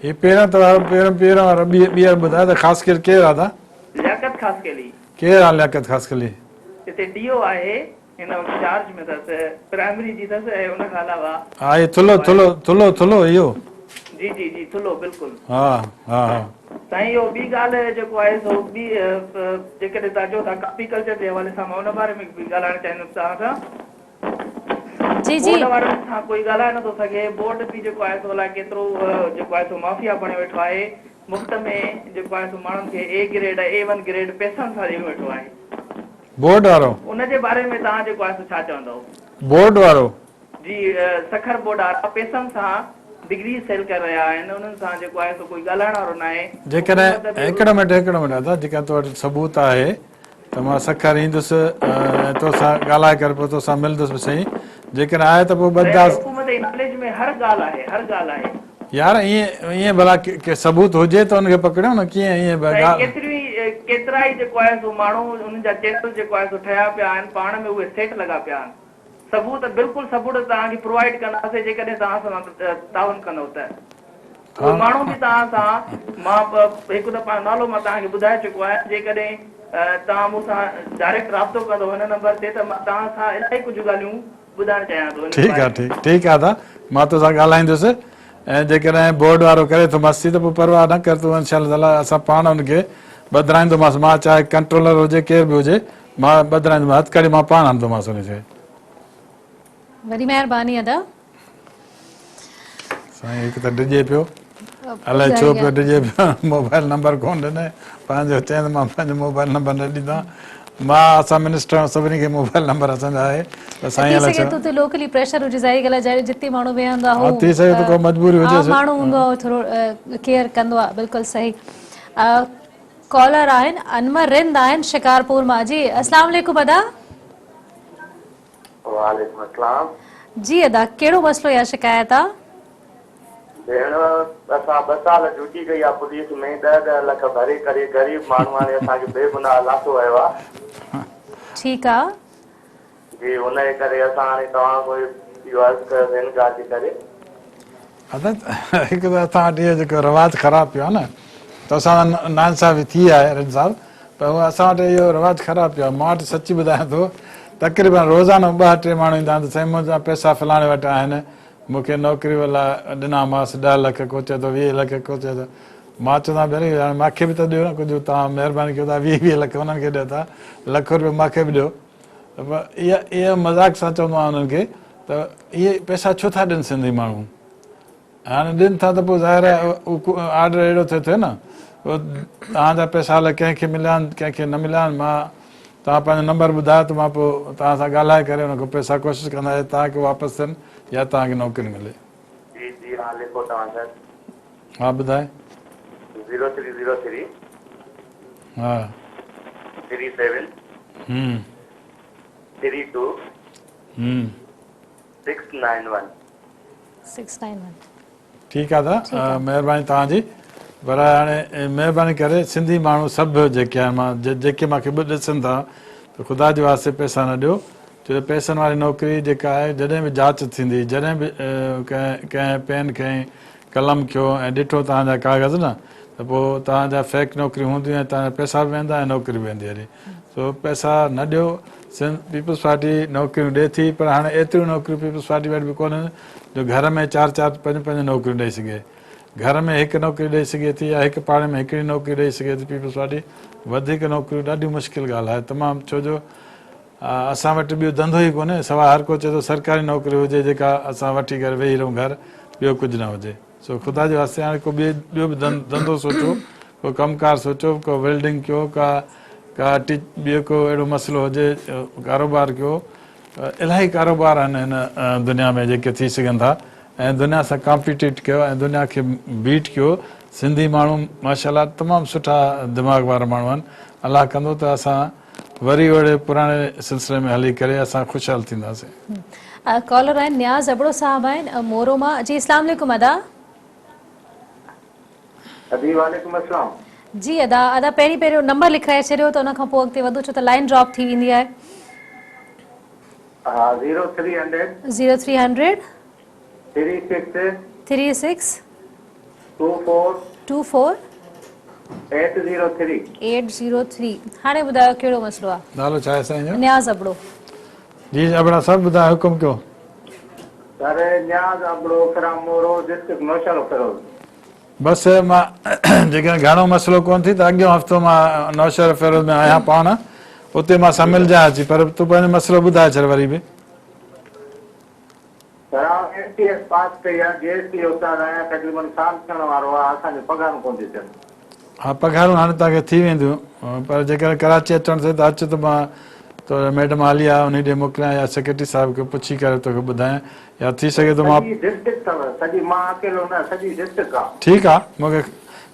B: هي پهريون ته پهريون پهريون وارو ٻيهر ٻڌايو ته خاصخيلي ڪير آ ادا؟
J: لياقت خاصخيلي.
B: ڪير آ لياقت خاصخيلي؟
J: هتي ڊي او آهي هن وقت چارج ۾ اٿس پرائمري جي اٿس ۽ ان کان علاوه
B: ها هي ٿلهو ٿلهو ٿلهو ٿلهو اهو.
J: جي جي جي ٿلهو بلڪل.
B: ها ها ها.
J: سائين اهو ٻي ڳالهه جيڪو آهي سو ٻي جيڪڏهن توهان چئو ٿا ڪاپي ڪلچر جي حوالي سان مان ان باري ۾ به ڳالهائڻ چاهيندس توهان سان.
A: جي جي.
J: بورڊ وارن سان ڪوئي ڳالهائي نٿو سگهي بورڊ به جيڪو آهي سو الائي ڪيترو جيڪو آهي سو مافيا بڻيو ويٺو آهي مفت ۾ جيڪو آهي سو ماڻهن کي A grade A one grade پئسن سان ڏيئي ويٺو آهي.
B: بورڊ وارو.
J: ان جي باري ۾ توهان جيڪو آهي سو ڇا چوندؤ؟
B: بورڊ وارو.
J: جي سکر بورڊ وارا پئسن سان ڊگريز سيل ڪري رهيا آهن انهن سان جيڪو آهي سو ڪوئي ڳالهائڻ وارو ناهي.
B: جيڪڏهن هڪڙو منٽ هڪڙو منٽ ادا جيڪڏهن تو وٽ ثبوت آهي ته مان سکر ايندس ۽ توسان ڳالهائي ڪري پوء توسان ملندس به سهي جيڪڏهن آهي ته پوء ٻڌداس.
J: سائين حڪومت جي ناليج ۾ هر ڳالهه آهي هر ڳالهه آهي.
B: يار ائين ائين ڀلا ڪي ثبوت هجي ته ان کي پڪڙيون نه ڪيئن ائين
J: سائين ڪيتريون ئي ڪيترا ئي جيڪو آهي سو ماڻهو انهن جا چينل جيڪو آهي سو ٺهيا پيا آهن پاڻ ۾ اهي سيٽ لڳا پيا آهن ثبوت بلڪل ثبوت توهان کي پرووائيڊ ڪنداسين جيڪڏهن توهان اسان سان تعاون ڪندو ته اهي ماڻهو به توهان سان مان هڪ ته پنهنجو نالو مان توهان کي ٻڌائي چڪو آهيان جيڪڏهن توهان مون سان ڊائريڪٽ رابطو ڪندو هن نمبر تي ته مان توهان سان الاهي ڪجهه ڳالهيون ٻڌائڻ چاهيان ٿو
B: ٺيڪ آ ٺيڪ ٺيڪ آ ادا مان توسان ڳالهائيندس ۽ جيڪڏهن بورڊ وارو ڪري ٿو مستي ته پوء پرواهه نه ڪر تون انشاء الله تعالي اسان پاڻ ان کي ٻڌرائيندومانس مان چاهي ڪنٽرولر هجي ڪير به هجي مان ٻڌرائيندومانس هٿ ڪڙي مان پاڻ هڻندومانس ان کي.
A: وڏي مهرباني ادا.
B: سائين هڪ ته ڊڄي پيو الائي ڇو پيو ڊڄي پيو موبائل نمبر ڪون ڏني پنهنجو چئين ته مان پنهنجو موبائل نمبر نه ڏيندان مان اسان منسٽر سڀني کي موبائل نمبر اسان جا آهي ته سائين
A: الائي ڇو ٿي سگهي ٿو ته لوڪلي پريشر هجي ظاهري ڳالهه آهي جتي ماڻهو ويهندو آهي
B: ٿي سگهي ٿو ڪو مجبوري هجي
A: ماڻهو هوندو آهي ٿورو ڪيئر ڪندو آهي بلڪل صحيح ڪالر آهن انور رند آهن شڪارپور مان جي اسلام عليڪم ادا.
K: وعليڪم السلام.
A: جي ادا ڪهڙو مسئلو يا شڪايت آ.
K: ڀيڻ اسان ٻه سال ڊيوٽي ڪئي آ پوليس ۾ ڏهه ڏهه لک ڀري ڪري غريب ماڻهو هاڻي اسان کي بي گناهه لاٿو ويو آ.
A: ٺيڪ آ.
K: جي ان جي ڪري اسان هاڻي توهان کان اهو عرض ڪيو سي ان ڳالهه جي ڪري.
B: ادا هڪ ته اسان وٽ اهو جيڪو رواج خراب پيو آ نه ته اسان سان ناانصافي ٿي آهي رند صاحب پر هو اسان وٽ اهو رواج خراب پيو آهي مان وٽ سچي ٻڌايان ٿو تقريبن روزانو ٻه ٽي ماڻهو ايندا آهن ته سائين منهنجا پئسا فلاڻي وٽ آهن مون کي نوڪري لاء ڏنامانس ڏهه لک ڪو چئي ٿو 20 لک ڪو چئي ٿو مان چوندو آهيان ڀيري هاڻي مان کي به ته ڏيو نه ڪجهه توهان مهرباني ڪيو ٿا 20 20 لک انهن کي ڏيو ٿا لک روپيو مان کي به ڏيو ته اها اها مذاق سان چوندو آهيان انهن کي ته اهي پئسا ڇو ٿا ڏين سنڌي ماڻهو. هاڻي ڏين ٿا ته پوء ظاهر آهي اهو آرڊر اهڙو ٿو ٿئي نه پوء توهان جا پئسا الائي ڪنهن کي مليا آهن ڪنهن کي نه مليا آهن مان توهان پنهنجو نمبر ٻڌايو ته مان پوء توهان سان ڳالهائي ڪري ان کان پئسا ڪوشش ڪنداسين توهان کي واپس ٿين يا توهان کي نوڪري ملي.
K: جي جي ها لکو توهان سر.
B: ها ٻڌاء.
K: 0303.
B: ها.
K: 37.
B: هم.
K: 32.
B: هم.
K: 691.
A: 691.
B: ٺيڪ آ ادا مهرباني توهان جي پر هاڻي مهرباني ڪري سنڌي ماڻهو سڀ جيڪي آهن مان جيڪي مان کي به ڏسن ٿا ته خدا جي واسطي پئسا نه ڏيو ڇو ته پئسن واري نوڪري جيڪا آهي جڏهن به جاچ ٿيندي جڏهن به ڪنهن ڪنهن پين کنئي قلم کنيو ۽ ڏٺو توهان جا ڪاغذ نه ته پوء توهان جا فيڪ نوڪريون هونديون ۽ توهان جا پئسا به ويندا ۽ نوڪري به ويندي هلي سو پئسا نه ڏيو سنڌ پيپلز پارٽي نوڪريون ڏي ٿي پر هاڻي ايتريون نوڪريون پيپلز پارٽي وٽ به ڪونهن جو گهر ۾ چار چار پنج پنج نوڪريون ڏئي سگهي گهر ۾ هڪ نوڪري ڏئي سگهي ٿي يا هڪ پاڙي ۾ هڪڙي نوڪري ڏئي سگهي ٿي پيپلز پارٽي وڌيڪ نوڪريون ڏاڍي مشڪل ڳالهه آهي تمام ڇو جو اسان وٽ ٻيو ڌنڌو ئي ڪونهي سواء هر ڪو چئي ٿو سرڪاري نوڪري هجي جيڪا اسان وٺي ڪري ويهي رهون گهر ٻيو ڪجهه نه هجي سو خدا جي واسطي هاڻي ڪو ٻئي ٻيو به ڌنڌو سوچو ڪو ڪم ڪار سوچو ڪو ويلڊنگ ڪيو ڪا ڪا ٽي ٻيو ڪو اهڙو مسئلو هجي ڪاروبار ڪيو الاهي ڪاروبار آهن هن دنيا ۾ جيڪي ٿي سگهن ٿا ۽ دنيا سان ڪامپيٽيٽ ڪيو ۽ دنيا کي بيٽ ڪيو سنڌي ماڻهو ماشاءالله تمام سٺا دماغ وارا ماڻهو آهن الله ڪندو ته اسان وري اهڙي پراڻي سلسلي ۾ هلي ڪري اسان خوشحال ٿينداسين.
A: ڪالر آهن نياز ابڙو صاحب آهن مورو مان جي اسلام عليڪم ادا.
L: ادي وعليڪم السلام.
A: جي ادا ادا پهرين پهريون نمبر لکرائي ڇڏيو ته ان کان پوء اڳتي وڌو ڇو ته لائين ڊراپ ٿي ويندي آهي.
L: ها 0300.
A: 0300.
L: 36.
A: 36.
L: 24.
A: 24.
L: 803.
A: 803 هاڻي ٻڌايو ڪهڙو مسئلو آهي.
B: نالو ڇا آهي سائين جو؟
A: نياز ابڙو.
B: جي ابڙا صاحب ٻڌايو حڪم ڪيو.
L: سر نياز ابڙو فرام مورو ڊسٽرڪٽ نوشهرو فيروز.
B: بس مان جيڪڏهن گهڻو مسئلو ڪونه ٿي ته اڳيون هفتو مان نوشهرو فيروز ۾ آهيان پاڻ اتي مان سان ملجانء اچي پر تون پنهنجو مسئلو ٻڌائي ڇڏ وري به.
L: سر آئون ايم ٽي ايس پاس ڪئي آهي جي ايس ٽي استاد آهيان تقريبن سال ٿيڻ وارو آهي اسان جون پگهارون ڪونه ٿيون ٿين.
B: ها پگهارون هاڻي توهان کي ٿي وينديون پر جيڪڏهن ڪراچي اچڻ ٿئي ته اچ ته مان تو ميڊم عاليه انهي ڏي موڪليان يا سيڪريٽري صاحب کي پڇي ڪري توکي ٻڌايان يا ٿي سگهي ٿو مان.
L: سڄي ڊسٽرڪٽ اٿو سڄي مان اڪيلو نه سڄي ڊسٽرڪٽ آ.
B: ٺيڪ آ مون کي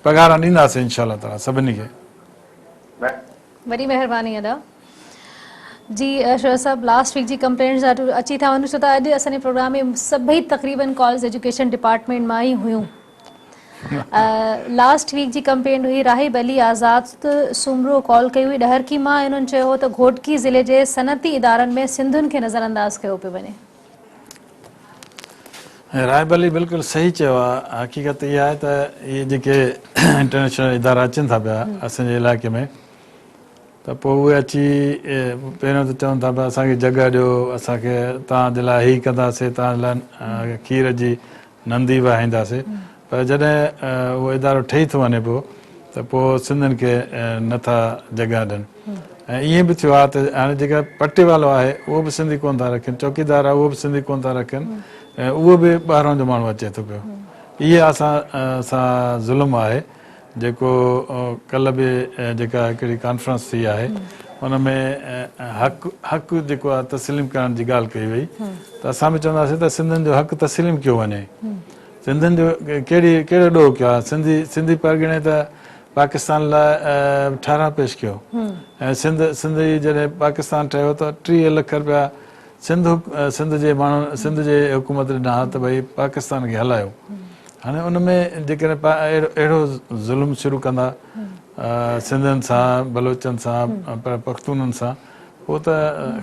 B: پگهاران ڏينداسين انشاء الله تعالي سڀني کي.
A: وڏي مهرباني ادا. جي شعيب صاحب لاسٽ ويڪ جي ڪمپلينٽس اچي ٿا وڃن ڇو ته اڄ اسان جي پروگرام ۾ سڀئي تقريبن ڪالز ايجوڪيشن ڊپارٽمينٽ مان ئي هيون لاسٽ ويڪ جي ڪمپلينٽ هئي راهب علي آزاد سومرو ڪال ڪئي هئي ڏهرڪي مان انهن چيو هو ته گهوٽڪي ضلعي جي صنعتي ادارن ۾ سنڌين کي نظر انداز ڪيو پيو وڃي.
B: راهب علي بلڪل صحيح چيو آهي حقيقت اها آهي ته اهي جيڪي انٽرنيشنل ادارا اچن ٿا پيا اسان جي علائقي ۾ ته پوء اهي اچي پهريون ته چون ٿا پيا اسان کي جڳهه ڏيو اسان کي توهان جي لاء هي ڪنداسين توهان جي لاء کير جي ندي وهائينداسين پر جڏهن اهو ادارو ٺهي ٿو وڃي پيو ته پوء سنڌين کي نه ٿا جڳهه ڏين ۽ ائين به ٿيو آهي ته هاڻي جيڪا پٽيوالو آهي اهو به سنڌي ڪونه ٿا رکن چوڪيدار آهي اهو به سنڌي ڪونه ٿا رکن ۽ اهو به ٻاهران جو ماڻهو اچي ٿو پيو اهي اسان سان ظلم آهي جيڪو ڪلهه به جيڪا هڪڙي ڪانفرنس ٿي آهي ان ۾ حق حق جيڪو آهي تسليم ڪرڻ جي ڳالهه ڪئي وئي ته اسان به چونداسين ته سنڌين جو حق تسليم ڪيو وڃي سنڌين جو ڪهڙي ڪهڙو ڏوهه ڪيو آهي سنڌي سنڌي پرڳڻي ته پاڪستان لاء ٺهراء پيش ڪيو ۽ سنڌ سنڌ جي جڏهن پاڪستان ٺهيو ته 30 لک رپيا سنڌ سنڌ جي ماڻهن سنڌ جي حڪومت ڏنا ها ته ڀئي پاڪستان کي هلايو هاڻي ان ۾ جيڪڏهن اهڙو ظلم شروع ڪندا سنڌين سان بلوچن سان پختونن سان پوء ته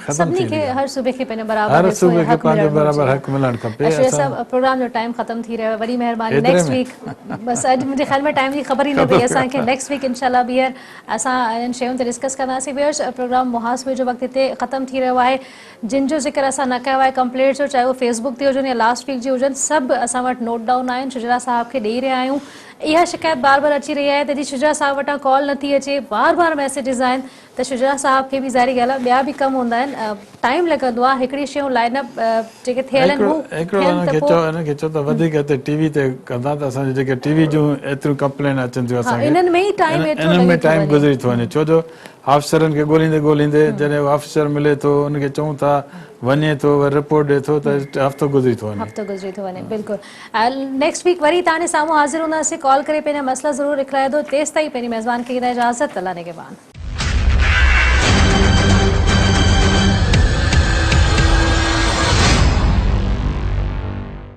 B: ختم ٿي ويندي
A: هر صوبي کي پنهنجو برابر
B: هر صوبي کي پنهنجو برابر حق ملڻ کپي
A: اشرف صاحب پروگرام جو ٽائيم ختم ٿي رهيو آهي وڏي مهرباني نيڪسٽ ويڪ بس اڄ منهنجي خيال ۾ ٽائيم جي خبر ئي نه پئي اسان کي نيڪسٽ ويڪ انشاء الله ٻيهر اسان انهن شين تي ڊسڪس ڪنداسين ويورز پروگرام محاسبي جو وقت هتي ختم ٿي رهيو آهي جن جو ذڪر اسان نه ڪيو آهي ڪمپليٽس جو چاهي اهو فيس بڪ تي هجن يا لاسٽ ويڪ جي هجن سڀ اسان وٽ نوٽ ڊائون آهن شجرا صاحب کي ڏئي رهيا آهيون اها شڪايت بار بار اچي رهي آهي ته جي شجاع صاحب وٽان ڪال نٿي اچي، بار بار ميسيجز آهن ته شجاع صاحب کي به ظاهري ڳالهه آهي ٻيا به ڪم هوندا آهن، ٽائيم لڳندو آهي، هڪڙي شيون لائن اپ جيڪي ٿيل آهن هو
B: هڪڙو
A: ٿين
B: انهن
A: ته
B: کي
A: پوء
B: چئو انهن کي چئو ته وڌيڪ هتي ٽي وي تي ڪندا ته اسان جي جيڪي ٽي وي جون ايتريون ڪمپلين اچن ٿيون
A: ها
B: اسان کي
A: انهن ۾ ئي ٽائيم ايترو
B: انهن
A: لڳي
B: ۾
A: ٿو
B: ٽائيم
A: وڃي.
B: گذري ٿو وڃي ڇو جو آفيسرن کي ڳوليندي ڳوليندي جڏهن اهو آفيسر ملي ٿو ان کي چئون ٿا وڃي ٿو وري رپورٽ ڏي ٿو ته هفتو گذري ٿو وڃي.
A: هفتو گذري ٿو وڃي بلڪل نيڪسٽ ويڪ وري توهان جي سامهون حاضر هونداسين ڪال ڪري پنهنجا مسئلا ضرور لکرائيندو تيستائين پنهنجي ميزبان کي ڏيندا اجازت الله نگهبان.